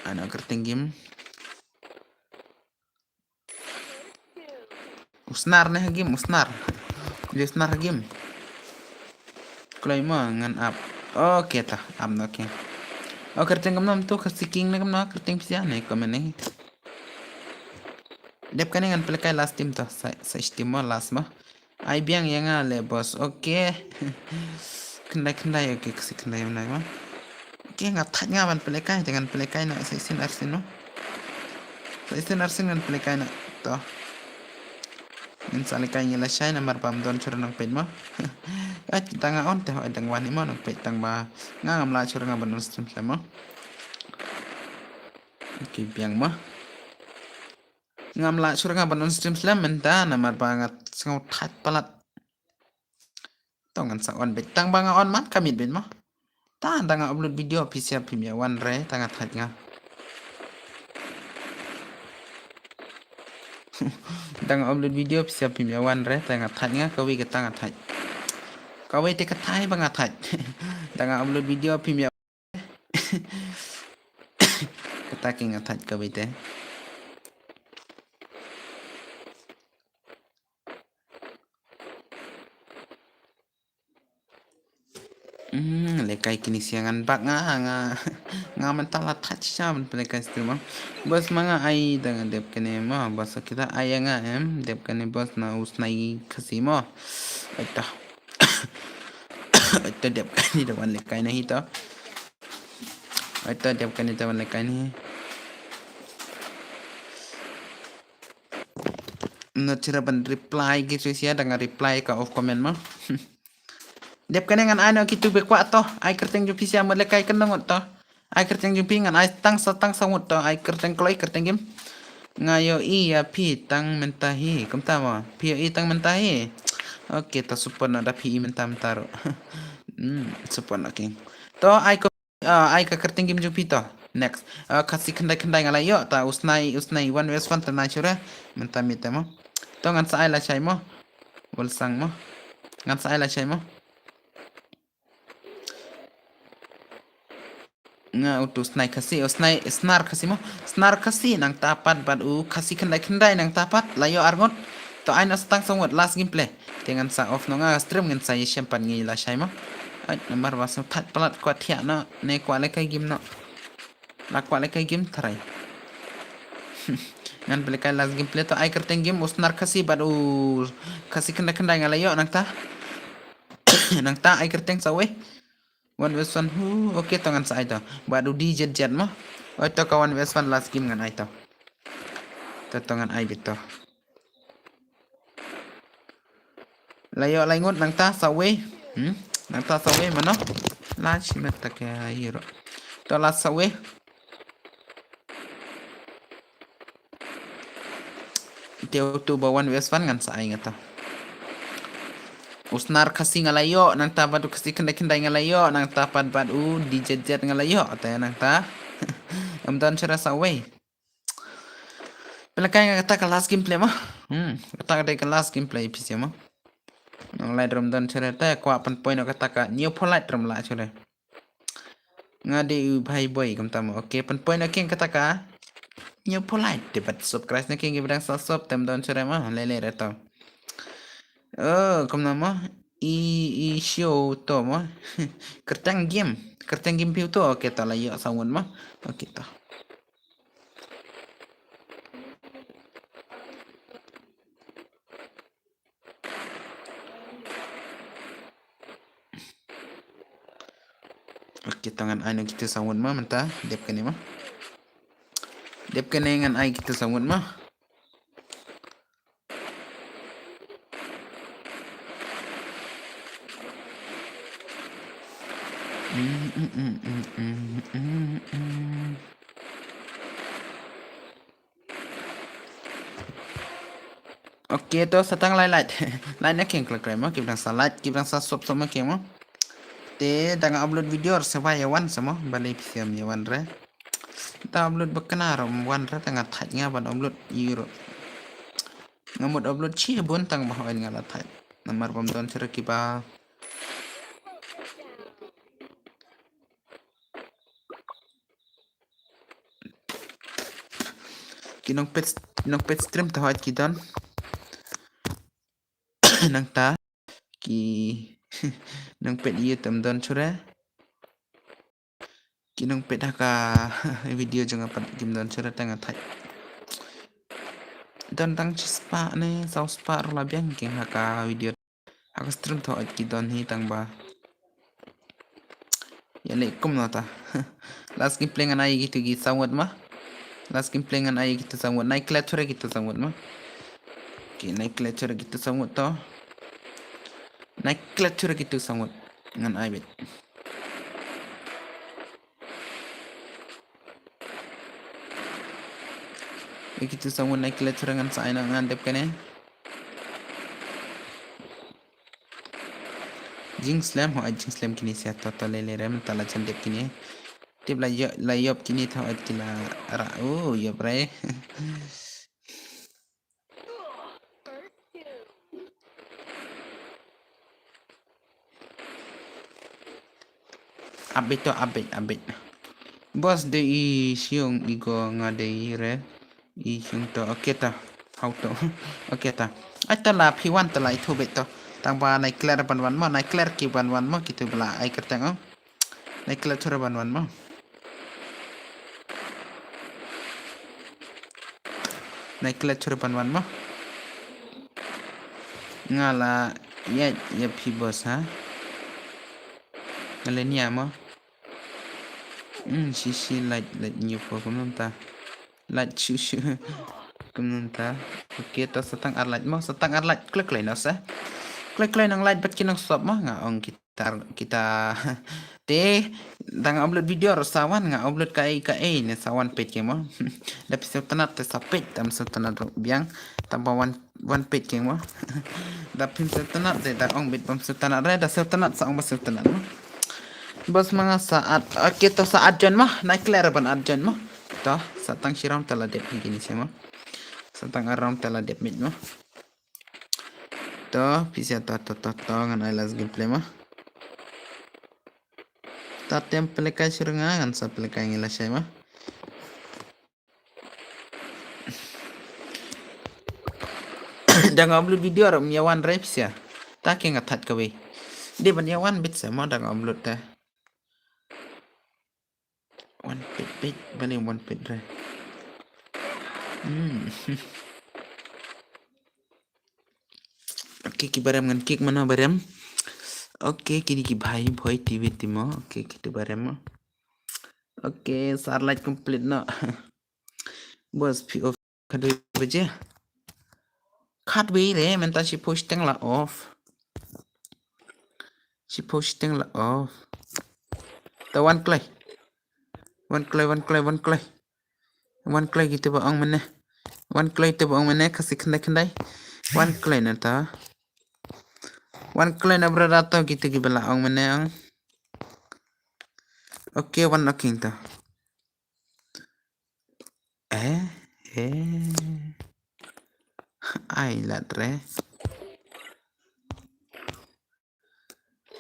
Ano kyrteng game. U snar ne ha game, u snar. Dia snar ha game. Kloi mo ngan ap. Okay ta, ap no okay. O kyrteng kumno tu ka seeking ne kumno kyrteng pisa ne comment ne. Dep kane ngan pynlehkai last team to, sa, sa team mo last mo. Ai biang ïa nga le boss. Okay. Khyndai khyndai, okay, kasi khyndai mynta mo. Okay, nga thait nga ban pynlehkai, te ngan pynlehkai na sa shisien arsien mo. Sa shisien arsien ngan pynlehkai na to. Ngin sa lehkai ngi lashai namar ba ym don shuh nongpeit mo. Ai tang nga on te hoi dang wan hi mo nongpeit tang ba nga ngam lah shuh nga ban on stream slem mo. Okay, biang mo. Ngam lah shuh nga ban on stream slem mynta namar ba nga sngew thait palat. To ngan sa on beit tang ba nga on man ka miet beit mo. Ta da nga upload video pisa phim ïa wan re ta nga thait nga. Da nga upload video pisa phim ïa wan re ta nga thait nga kawei ka ta nga thait. Kawei te ka thai ba nga thait. Da nga upload video phim ïa Kata ki nga thait kawei te. Hmm, lehkai kine siang ngan bak nga nga nga mynta la thait sha ban pynlehkai stream. Bos ma nga ai da nga dep kane mo bos kita ai nga em dep kane bos na u snai Khasi mo. Ai ta. Ai ta dep kane da wan lehkai na hi ta. Ai ta dep kane ta wan lehkai ni. Not sure ban reply ki shuh shuh da nga reply ka off comment mo. Dep kane ngan ai no kitu be kwah to. Ai kyrteng jong phi sha mo lehkai kane ngut to. Ai kyrteng jong phi ngan ai tang sa tang sa ngut to. Ai kyrteng kloi kyrteng game. Nga ïohi ïa phi tang mynta hi. Kumta mo. Phi ïohi tang mynta hi. Okay, to support no da phi i mynta mynta ruh. Hmm, support no king. To ai ko ah, ai ka kyrteng game jong phi to. Next. Ah, Khasi khyndai khyndai nga la ïoh ta u snai u snai one versus one ta nai shuh re. Mynta miet te mo. To ngan sa ai lashai mo. Wal sang mo. Ngan sa ai lashai mo. Nga utu snai Khasi, u snai snar Khasi mo. Snar Khasi nangta pat bad u Khasi khyndai khyndai nangta pat la ïoh arngut. To ai na sa tang sa ngut last gameplay. Te ngan sa off no nga stream ngan sa ïa shem pat ngi lashai mo. Ai namar ba sngewthuh palat kwah thiah no ne kwah lehkai game no. La kwah lehkai game tharai. Ngan pynlehkai last gameplay to ai kyrteng game u snar Khasi bad u Khasi khyndai khyndai nga la ïoh nangta. Nangta ai kyrteng sa wei. One versus one hu, okay to ngan sa ai to. Bad u D Z Z mo. Oi to ka one versus one last game ngan ai to. To to ngan ai beit to. La ïoh lai ngut nangta sa wei. Hmm? Nangta sa wei mano. La shi met ta ka hero. To la sa wei. Te utu ba one versus one ngan sa ai nga to. U snar Khasi nga la ïoh nangta bad u Khasi khyndai khyndai nga la ïoh nangta pat bad u D Z Z nga la ïoh te nangta. Em don shuh re sa wei. Pynlehkai nga kata ka last gameplay mo. Hmm, kata ka dei ka last gameplay pisa mo. Nang lai drum don shuh re te kwah pynpoi no kata ka new polite drum la shuh re. Nga dei u bhai boy kumta mo. Okay, pynpoi no king kata ka new polite te bad subscribe no king ki ba dang sa sub tem don shuh re mo. Lele re to. Oh, kumno mo? I i show to mo. Kyrteng game. Kyrteng game phi to. Okay, to la ïoh sa wun mo. Okay, to. Kita ngan ai noh kita sawut ma mynta. Dep kane ma. Dep kane ngan ai kita sawut ma. Okay, to sa tang lai lait. Lai na keng klak mo, kip dang sa lait, kip dang sa sop sop mo keng mo. Te dang upload video re sa ba ïa wan sa mo, balei phi ïa wan re. Ta upload ba kena rom wan re, tang nga thait nga ban upload ïa ro. Nga mut upload chi bun tang ba hoi nga la thait. Namar bam don sira kiba ki nongpeit, nongpeit stream ta hoi ki don. Nangta ki nongpeit ïa tam don sure. Ki nongpeit ha ka video jong nga pat kim don sure tang nga thait. Don tang chi spah ne saw spah ruh la biang keng ha ka video. Ha ka stream tho ait ki don hi tang ba. Ïa leh kumno ta. Last gameplay ngan ai ïa kitu ki sawut ma. Last gameplay ngan ai ïa kitu sawut. Nai klet sure kitu sawut ma. Okay, nai klet sure kitu sawut to. Nai klet sure kitu sawut. Ngan ai bit. Ïa kitu sawut nai klet sure ngan sa ai noh ngan dep kane. Jingslem ho ai jingslem kine sia to to lele re mynta la jan dep kine. Tip la ïoh, la ïoh kine tho ai ki la ra. Oh, ïoh re. Abit to abit abit. Boss de i siung i go nga de i re. I siung to okay ta. How to. Okay ta. Ai ta la phi wan ta la i thu bit to. Tang ba nai kler ban wan mo, nai kler ki ban wan mo kitu bla ai kerteng oh. Nai klet sure ban wan mo. Nai klet sure ban wan mo. Nga la ïa ïa phi boss ha. Nga le nia mo. Hmm, shi shi lait lait nyu po kumno ta. Lait shu shu. Kumno ta. Okay, to sa tang ar lait mo, sa tang ar lait klet klet no sa. Klet klet nang lait bat ki nang sop mo nga ong ki Tar kita te dang upload video ro sawan nga upload ka ei ka ei ne sawan pet ke mo. Da pisa tanat te sa pet tam sa tanat ro biang tam ba wan wan pet ke mo. Da pim sa tanat te da ong bit pam sa tanat re da sa tanat sa ong ba sa tanat mo. Bos manga saat okay to saat jon mo nai kler ban at jon mo. To sa tang shiram tala dep gini sima. Sa tang aram tala dep mit mo. To pisa to to to to ngan ai last gameplay ma. Ta tem pelekai sir nga ngan sa pelekai ngi la shai ma. Dang upload video ram ya wan rep sia. Ta ke nga that ka wei. Dia ban ya wan bit sa ma dang upload ta. One page page bale one page re. Hmm. Okay ki barem ngan kik mana barem. Okay ki di ki bhai bhoi T V timo. Okay ki tu barem. Okay sar light complete no. Bos P O Khatwei baje. Khatwei re mynta shiphew shiteng la off. Shiphew shiteng la off. Ta wan kloi. Wan kloi wan kloi wan kloi. Wan kloi kita ba ong mene. Wan kloi kita ba ong mene kasi khyndai khyndai. Wan kloi na ta. Wan kloi na brada to kita ki bela ong mene ong. Okay wan oking ta. Eh, eh. Ai lat re.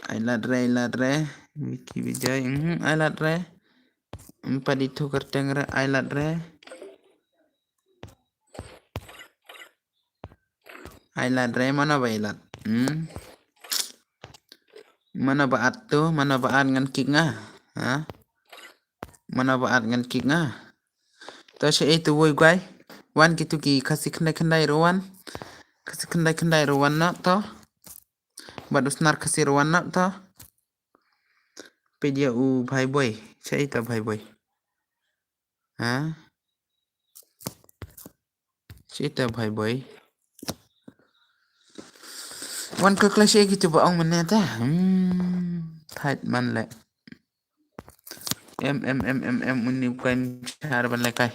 Ai lat re, ai lat re. Wiki Vijay, mhm, ai lat re. Empat itu kerteng re, ai lat re. Ai lat re, mana ba ai lat? Hmm? Mana ba at tu, mana ba at ngan kik nga? Ha? Mana ba at ngan kik nga? To sha e tu woi gwai. Wan kitu ki khasi khyndai khyndai ruwan. Khasi khyndai khyndai ruwan na to. Bad usnar khasi ruwan na to. Peit ïa u Bhai Boy. Shaita Bhai Boy. Ha? Shaita Bhai Boy. Wan ka clash ïa kitu ba ong mynne ta. Hmm. Thait man le. Em em em em em uni u kai shar ban lekai.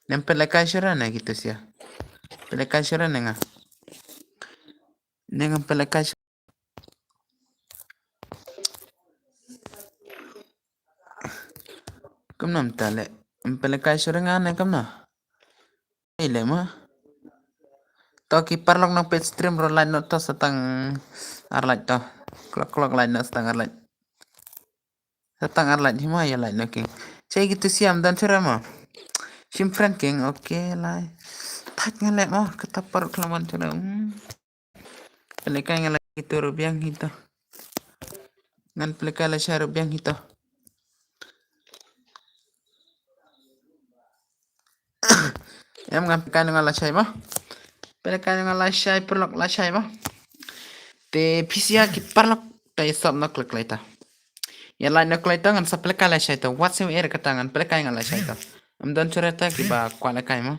Nem pelekai shara ne kitu sia. Pelekai shara ne nga. Ne ngam pelekai. Kumno mynta le? Em pelekai shara nga ne kumno? Ei le ma. To ki paralok nang peit stream ruh like noh to sa tang ar like to. Klok klok like noh sa tang ar like. Sa tang ar like hi ma ïa like noh king. Shai kitu siam don shara ma. Shim friend king, okay lai. Thait nga le ma kata paralok khlawan shara. Hmm. Pelekai nga la kitu ruh biang hito. Ngan pelekai la shai ruh biang hito. Em ngan pelekai nga la shai ma. Pelekai nga la shai paralok la shai ma. Te phi sia ki paralok te sop nok lek leta. Ïa like nok leta ngan sa pelekai la shai to. What sim er kata ngan pelekai nga la shai to. Am don shara ta ki ba kwah lekai ma.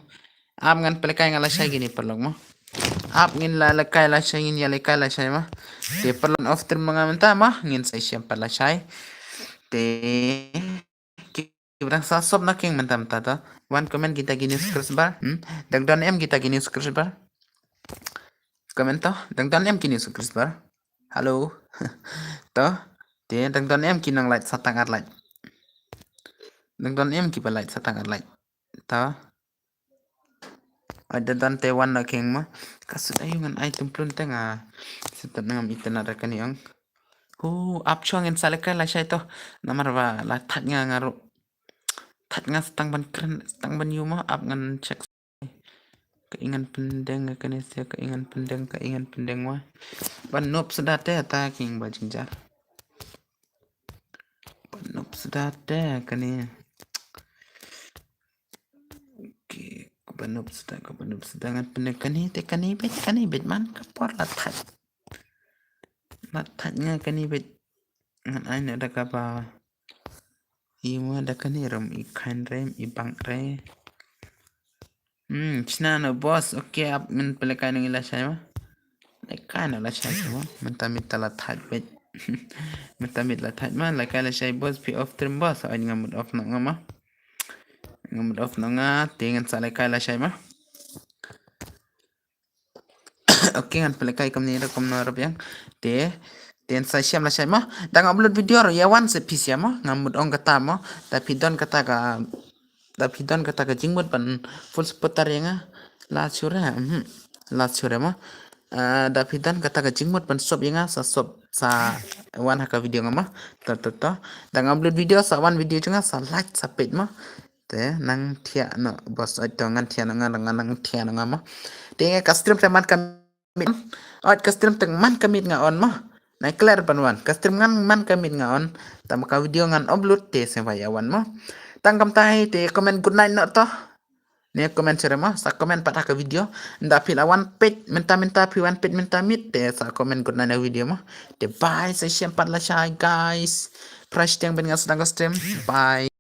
Ap ngan pelekai nga la shai kini paralok ma. Ap ngin la lekai la shai ngin ïa lekai la shai ma. Te paralok off stream ma nga mynta ma ngin sa ïashem pat la shai. Te ki ba dang sa sop na king mynta mynta to. Wan comment kita kini subscriber. Hmm? Dang don em kita kini subscriber. Comment to. Dang don em kini subscriber. Hello. To. Te dang don em ki nang like sa tang ar like. Dang don em ki ba like sa tang ar like. To. Ai da don te wan na king ma. Ka sut ayu ngan ai tumplun te nga. Sut ngam internet ra kani ong. Hu ap chuang in sa lekai la shai to. Namar ba la thait nga nga ruh. Thait nga stang ban kren stang ban yu ma ap ngan check. Ka ingan pendeng ka ne sia ka ingan pendeng ka ingan pendeng wa. Ban nop sedate ata king ba jingjar. Ban nop sedate ka ne. Oke, ka ban nop sedate ka ban nop sedate ngan pendeng ka ne te ka ne bet ka ne bet man ka por la thait. La thait nga ka ne bet ngan ai ne da ka ba. Ima da kani ram i khain re i bang re. Hmm, chna no boss. Okay, ap ngan pelekai nang ila shai ma. Lekai no la shai ma. Mynta mit la thait bet. Mynta mit la thait ma. Lekai la shai boss pi off stream boss. Ai nga mut off no nga ma. Nga mut off no nga. Te ngan sa lekai la shai ma. Okay, ngan pelekai kumne da kumno ruh biang. Te, te sa siam la shai ma. Da nga upload video ruh ïa wan se phi siam ma. Nga mut ong kata ma. Da phi don kata ka, da phi don kata ka jingmut ban full supporter ïa nga. La sure, mhm. La sure ma. Ah, da phi don kata ka jingmut ban sop ïa nga sa sop sa wan ha ka video nga ma. To to to. Da nga upload video sa wan video jong nga sa like sa peit ma. Te nang thiah no boss oi to ngan thiah no nga nang nang thiah no nga ma. Te ka stream te man ka mit. Oi ka stream te man ka mit nga on ma. Nai clear ban wan. Ka stream ngan man ka mit nga on. Tama ka video ngan upload te se ba ïa wan ma. Tang kam tai te comment good night no to. Ne comment sure ma. Sa comment pat ha ka video. Nda phi la wan peit mynta mynta phi wan peit mynta mit te sa comment good night na video ma. Te bye sa siam pat la shai guys. Price tiang ben nga sdang ka stream. Bye.